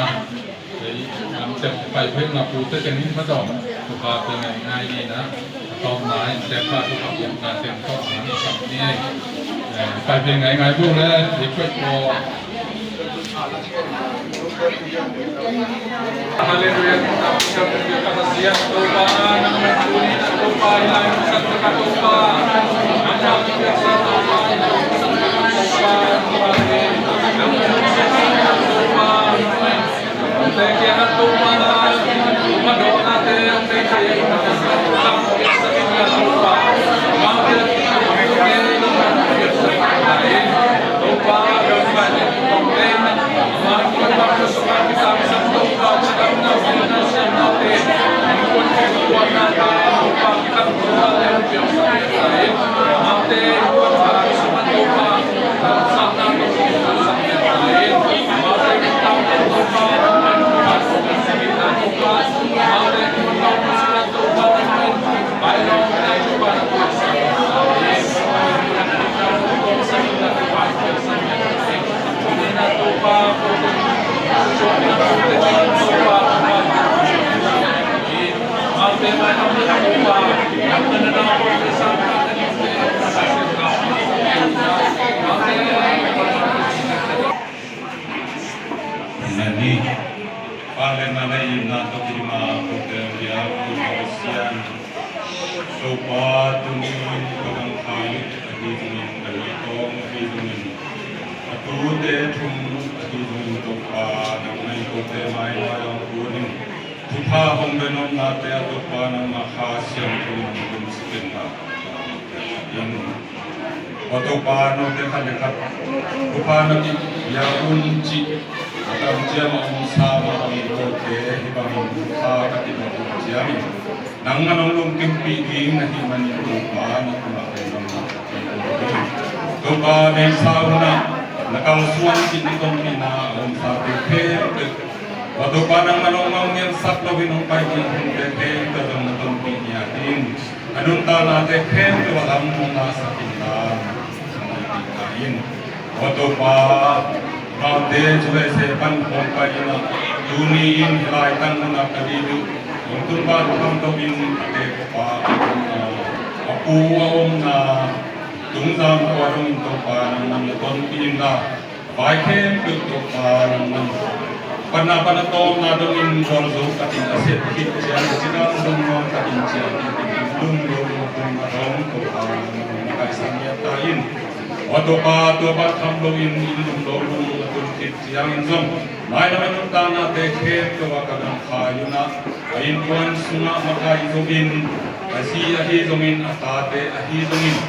ei, lam tep pai phei na pute kenin ma dong, tua pa pe ngai ngai ni na, a tom na in tep pa tua biakna tep to na ni sam ni, eh, pai phei ngai ngai bu le, ei pai ko. Hallelujah. Nani, pale na le ina to kima ko te ya ko Pasian. Topa tuni in ka dang khai ahi zongin ka lei tawng ahi zongin ka tute thum ahi zongin Topa nang nai kote mai mai ang kunin thupha hong benawmnate a Topa nangmah Kha Siangtho in hong tumsikin na in. Aw Topa, note khat le khat thupha na pia un cih a kamciam a om sa mah bangin kote hih bangin thupha ka pia un ciangin nangmah nong lungkimpih ding na hih manin Topa na tungah hong dam na Topa neihsa hunah na kalsuan cih na tonpihna a om sate khempeuh aw Topa nangmah nong mawh ngiansak loin hong pai ding hunte khempeuh zong na tonpih ni a ding a nuntaknate khempeuh a lam hong lasak inla na tonpihna in. Aw Topa, amaute U S A pan hong pai inah tuni in hih laitang munah ka dih uh hong tun ban tham loin a teekpa a omna, a pu a omna, tungzang khua dongin Topa nangman na tonpih inla vai khempeuh Topa nangman panna pan a tawmna dongin gualzo katin a set khit ciang a cidam dong nuam katin ciang in lungdong a dong Topa nangman na kaisan ngiat ta in. Aw Topa, tua pan tham loin in lungdong dong a tun khit ciangin zong mailam a nuntaknate khempeuh ah ka dang khai unah a innkuan sungah makai zo in a zi ahi zongin a tate ahi zongin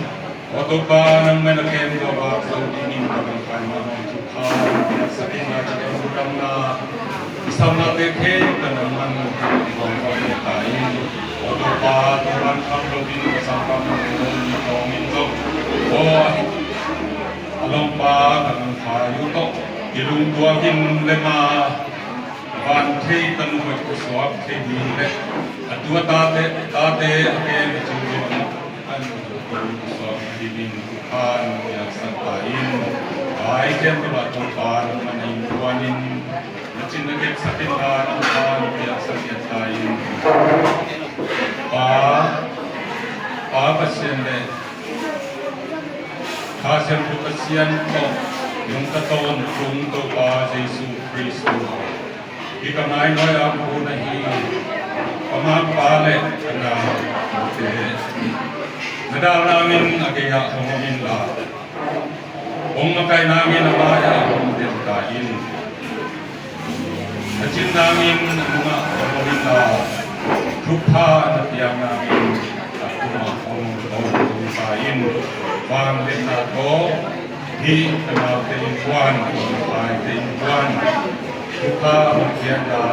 aw Topa nangmah na kem tua vak zo dingin ka dang khai mah hong thupha piaksak in na ci dong damna i samnate khempeuh nangmah nong thupha ta in. Aw Topa tua man kham loin ka sangkam nong tawngin zong aw a lawmpa ka dang khai uh tawh i lungtuak in le ma van thei tanu hoih ka suak thei ding le a tu a tate, tate a kem a cin zo a nak an ka suak thei dingin thupha nong piaksak ta in. Vai khempeuh ah Topa nangmah na innkuan in na cin na kepsak inla thupha nong piaksak ngiat ta in. Pa, Pa Pasian le Kha Siangtho Pasian tawh nungta tawntung Topa Jesu Khrist uh hih ka ngai nuai a pu na hi, ka mangpa le ka nau Na dal nangin a gei-ah hong om inla, hong makaih nangin a mai-ah hong delta in. Na cin nangin a nungah hong om inla, thupha na piak nangin a tungah hong om ta in. Vangliatna tawh hih ka naute innkuan, ka naute innkuan, thupha hong piakna,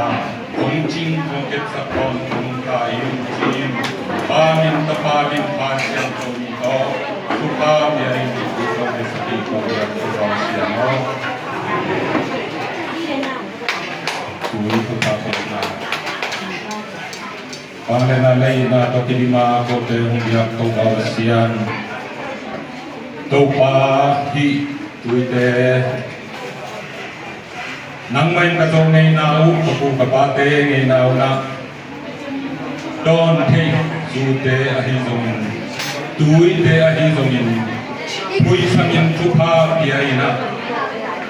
hong cing, hong kepsak tawntung ta in, ci-in Pa min, Tapa min, Kha Siangtho min tawh thupha pia in, ci-in kong kepsak hi. Ko biak ko bang siang aw. Tui thupha piakna. Vangliatna leh itna tawh kidima kote hong biak Topa Pasian, Topa hih tuite nangmah in ka zo ngeina uh, ka pu ka pate ngeina uh na dawn thei, zute ahi zongin, tuite ahi zongin, phuisangin thupha pia in ah,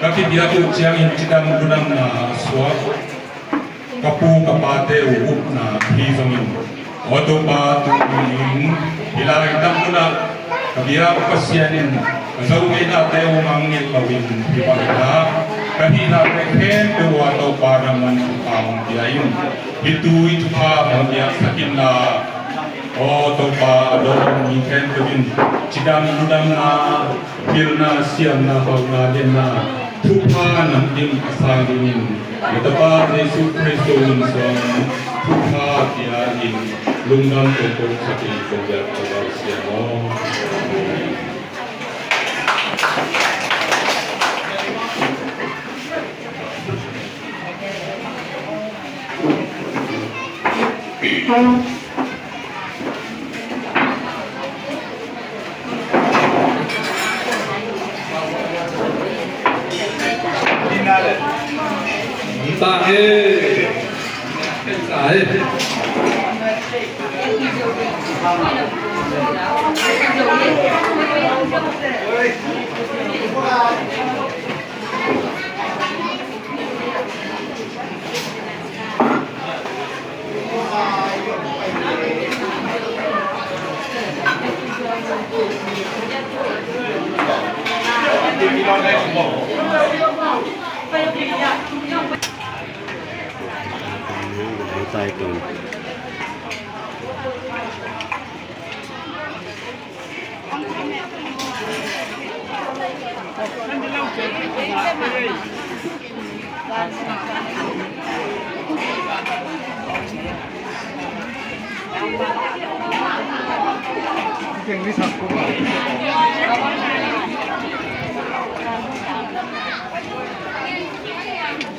ka kipiak uh ciangin cidam ludamna a suak ka pu ka pate uh upna ahi zongin, aw Topa, tuni-in hih laitak munah ka biak Pasian in ka zo ngeihnate uh mangngilh loin, hih bang in ah ka hihnate khempeuh ah Topa nangman thupha hong pia in, hih tui thupha hong piaksak inla, aw Topa, a dawn mi khempeuh in cidam ludamna, pilna, siamna, hauhna, lianna, thupha namkim a sang dingin na Tapa Jesuh Khrist min suang thupha pia in, lungdam tawh ko sak in, ko biak ko bang siang aw.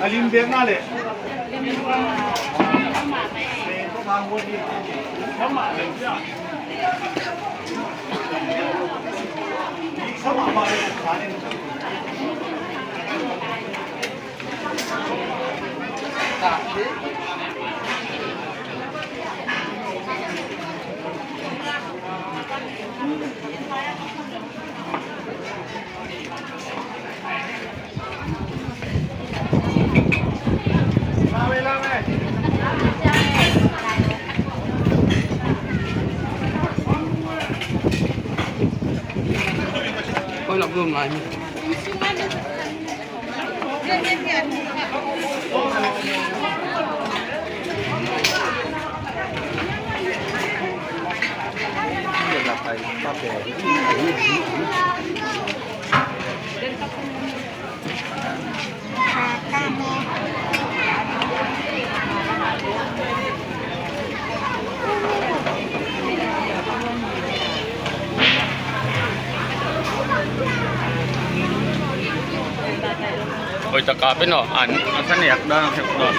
A lim bek na le. Oi, lak lum lai. Oi, taka pen aw, an, an sa nek dan, an sa nek dan.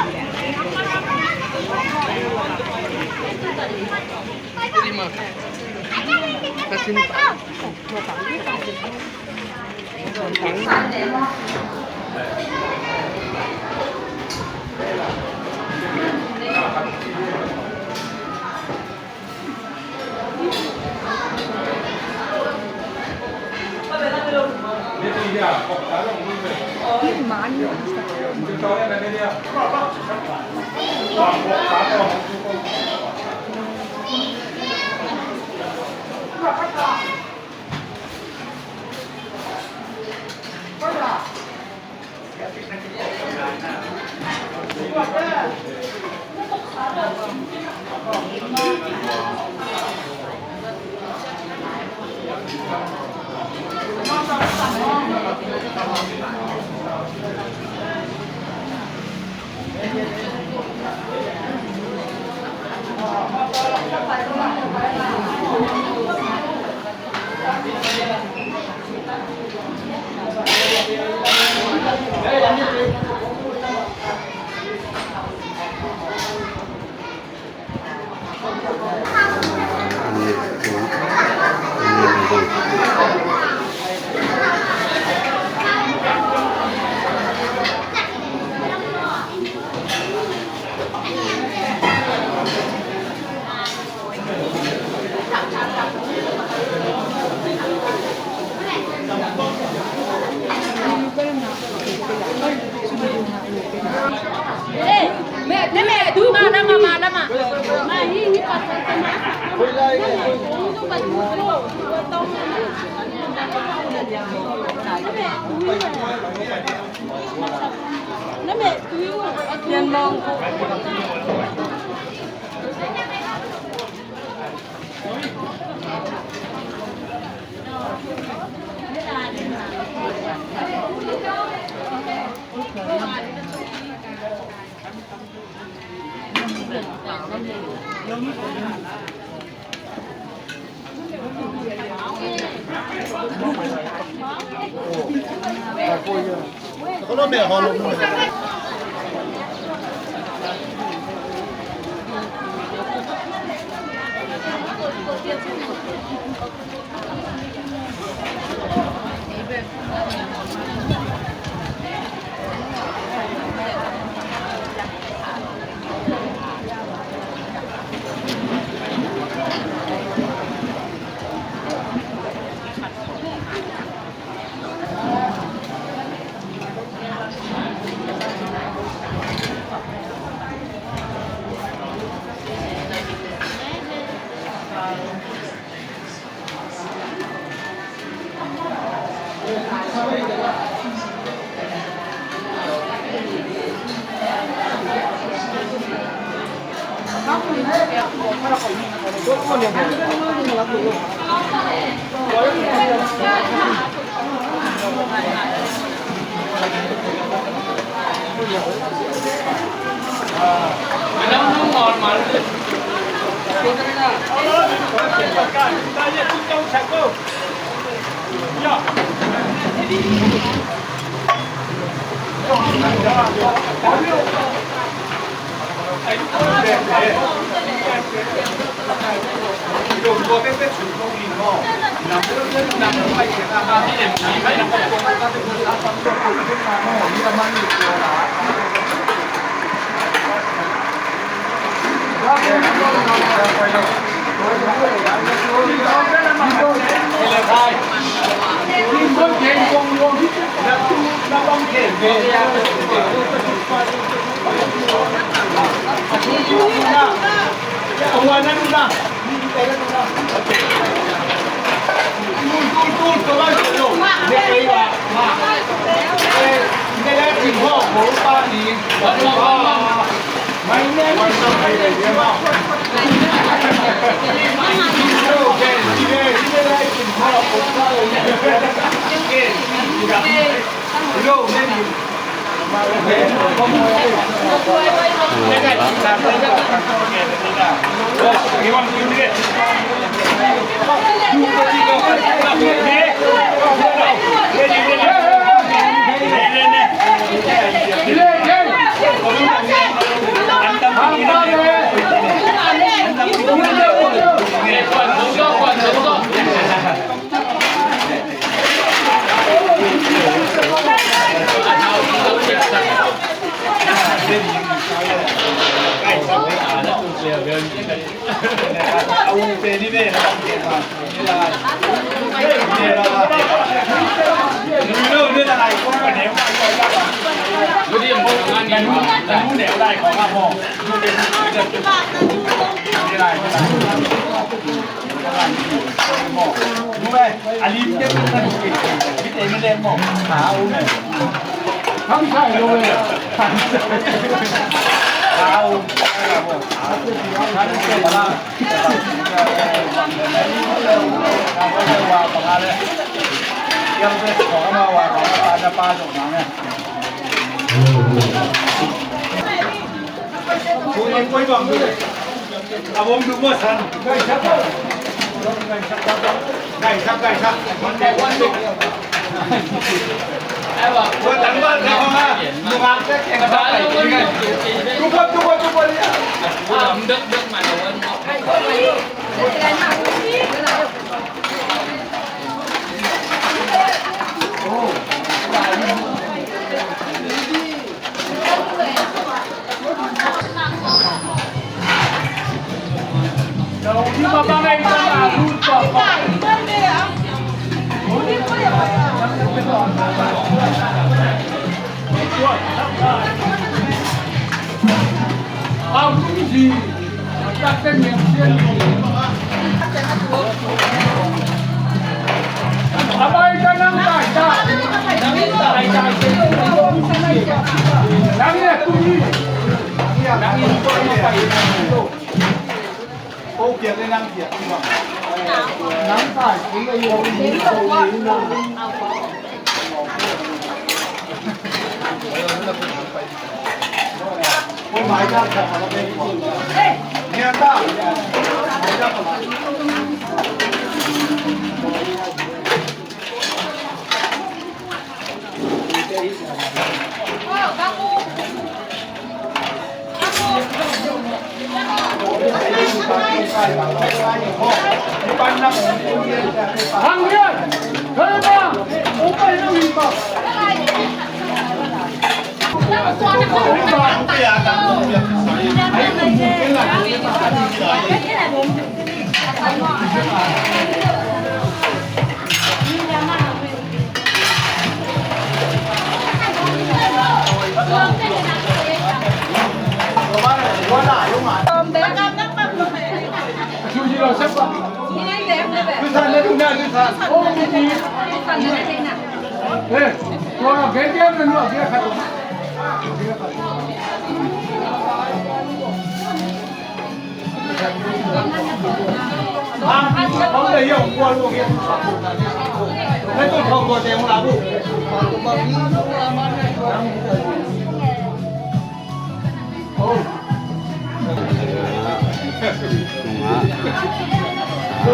Nungah.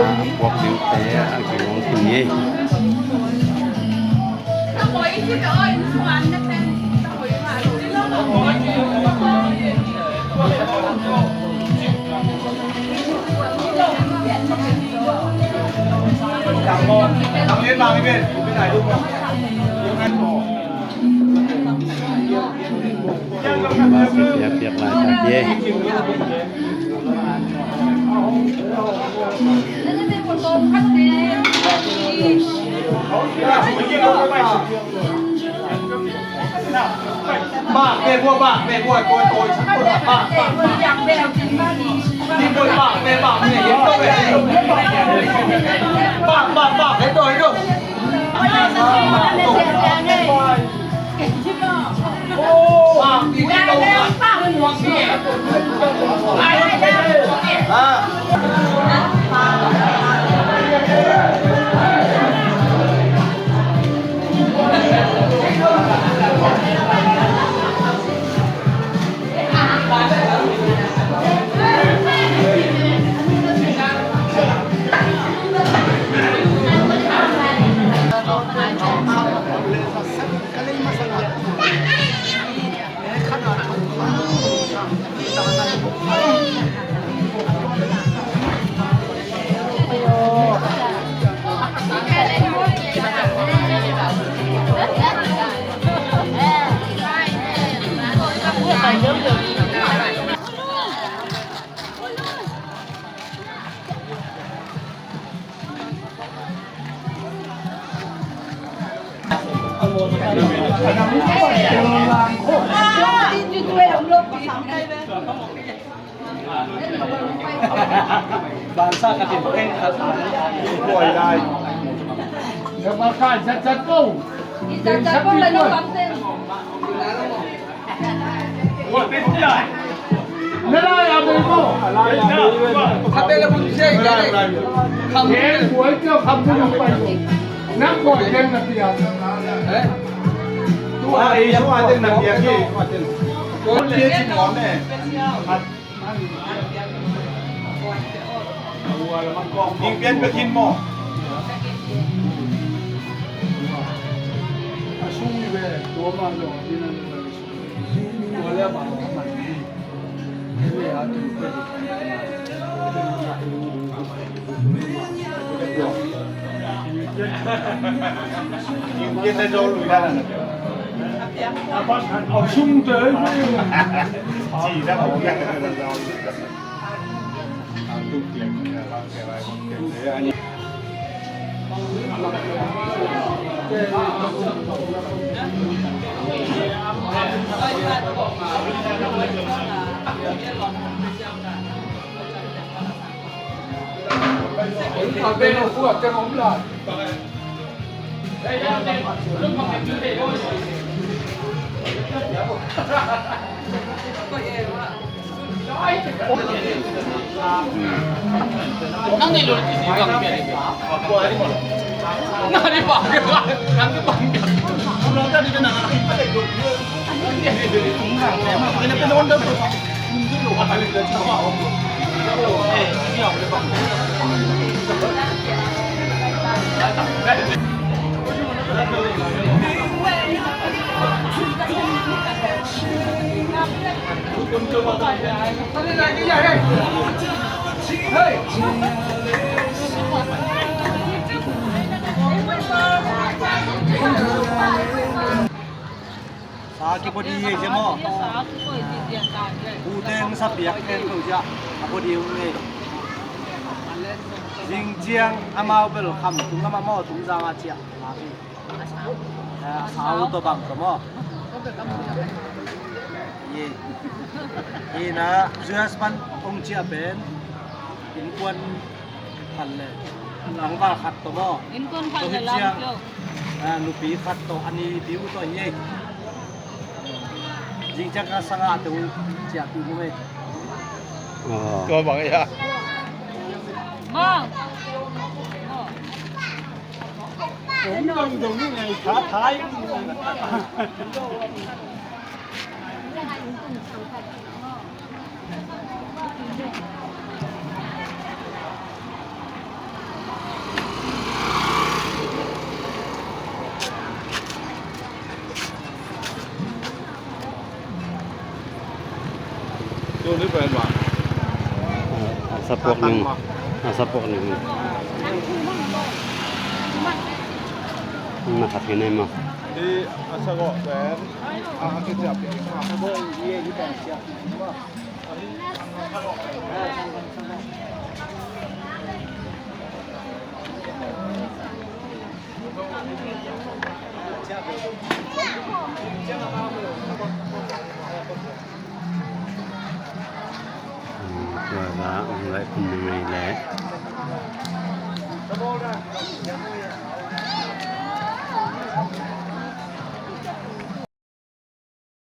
Ah, puak ding te a kingong khin hi. Piak, piak lai tak hi. Na lai a bei maw? Kha bei le bun siai ka le. Kham bun. Gen buai tio kham bun pai. Nang buai gen na pia. Eh? Tua ei sua ten na pia ki. Tua pia cin mawm ne. Ning pian pia khin maw? A sung ni ve tua ma lo. Sa kipua ding hi ei maw? Ute hong sa piak khempeuh ciah a pua ding hi ei. Zing ciang amau bel Kham tung lamah maw, tung zang a ciah. A sau tawh bang tawh maw? Hi na, zuias pan hong ciah pen innkuan khat le tlangval khat tawh maw? Innkuan khat le lam ciang. Ah, nupi khat tawh a nipi uh tawh hi ei. Zing ciang ka sangah te uh ciahpih uh ei. Tua bang ei a. Bang. Ong dong dong ni ngai tha thai. A, a sapuak ning. A sapuak ning. Na khat kene ma. Di a sagawh pen a kiciap. Tua za ong lai kum na ngai le.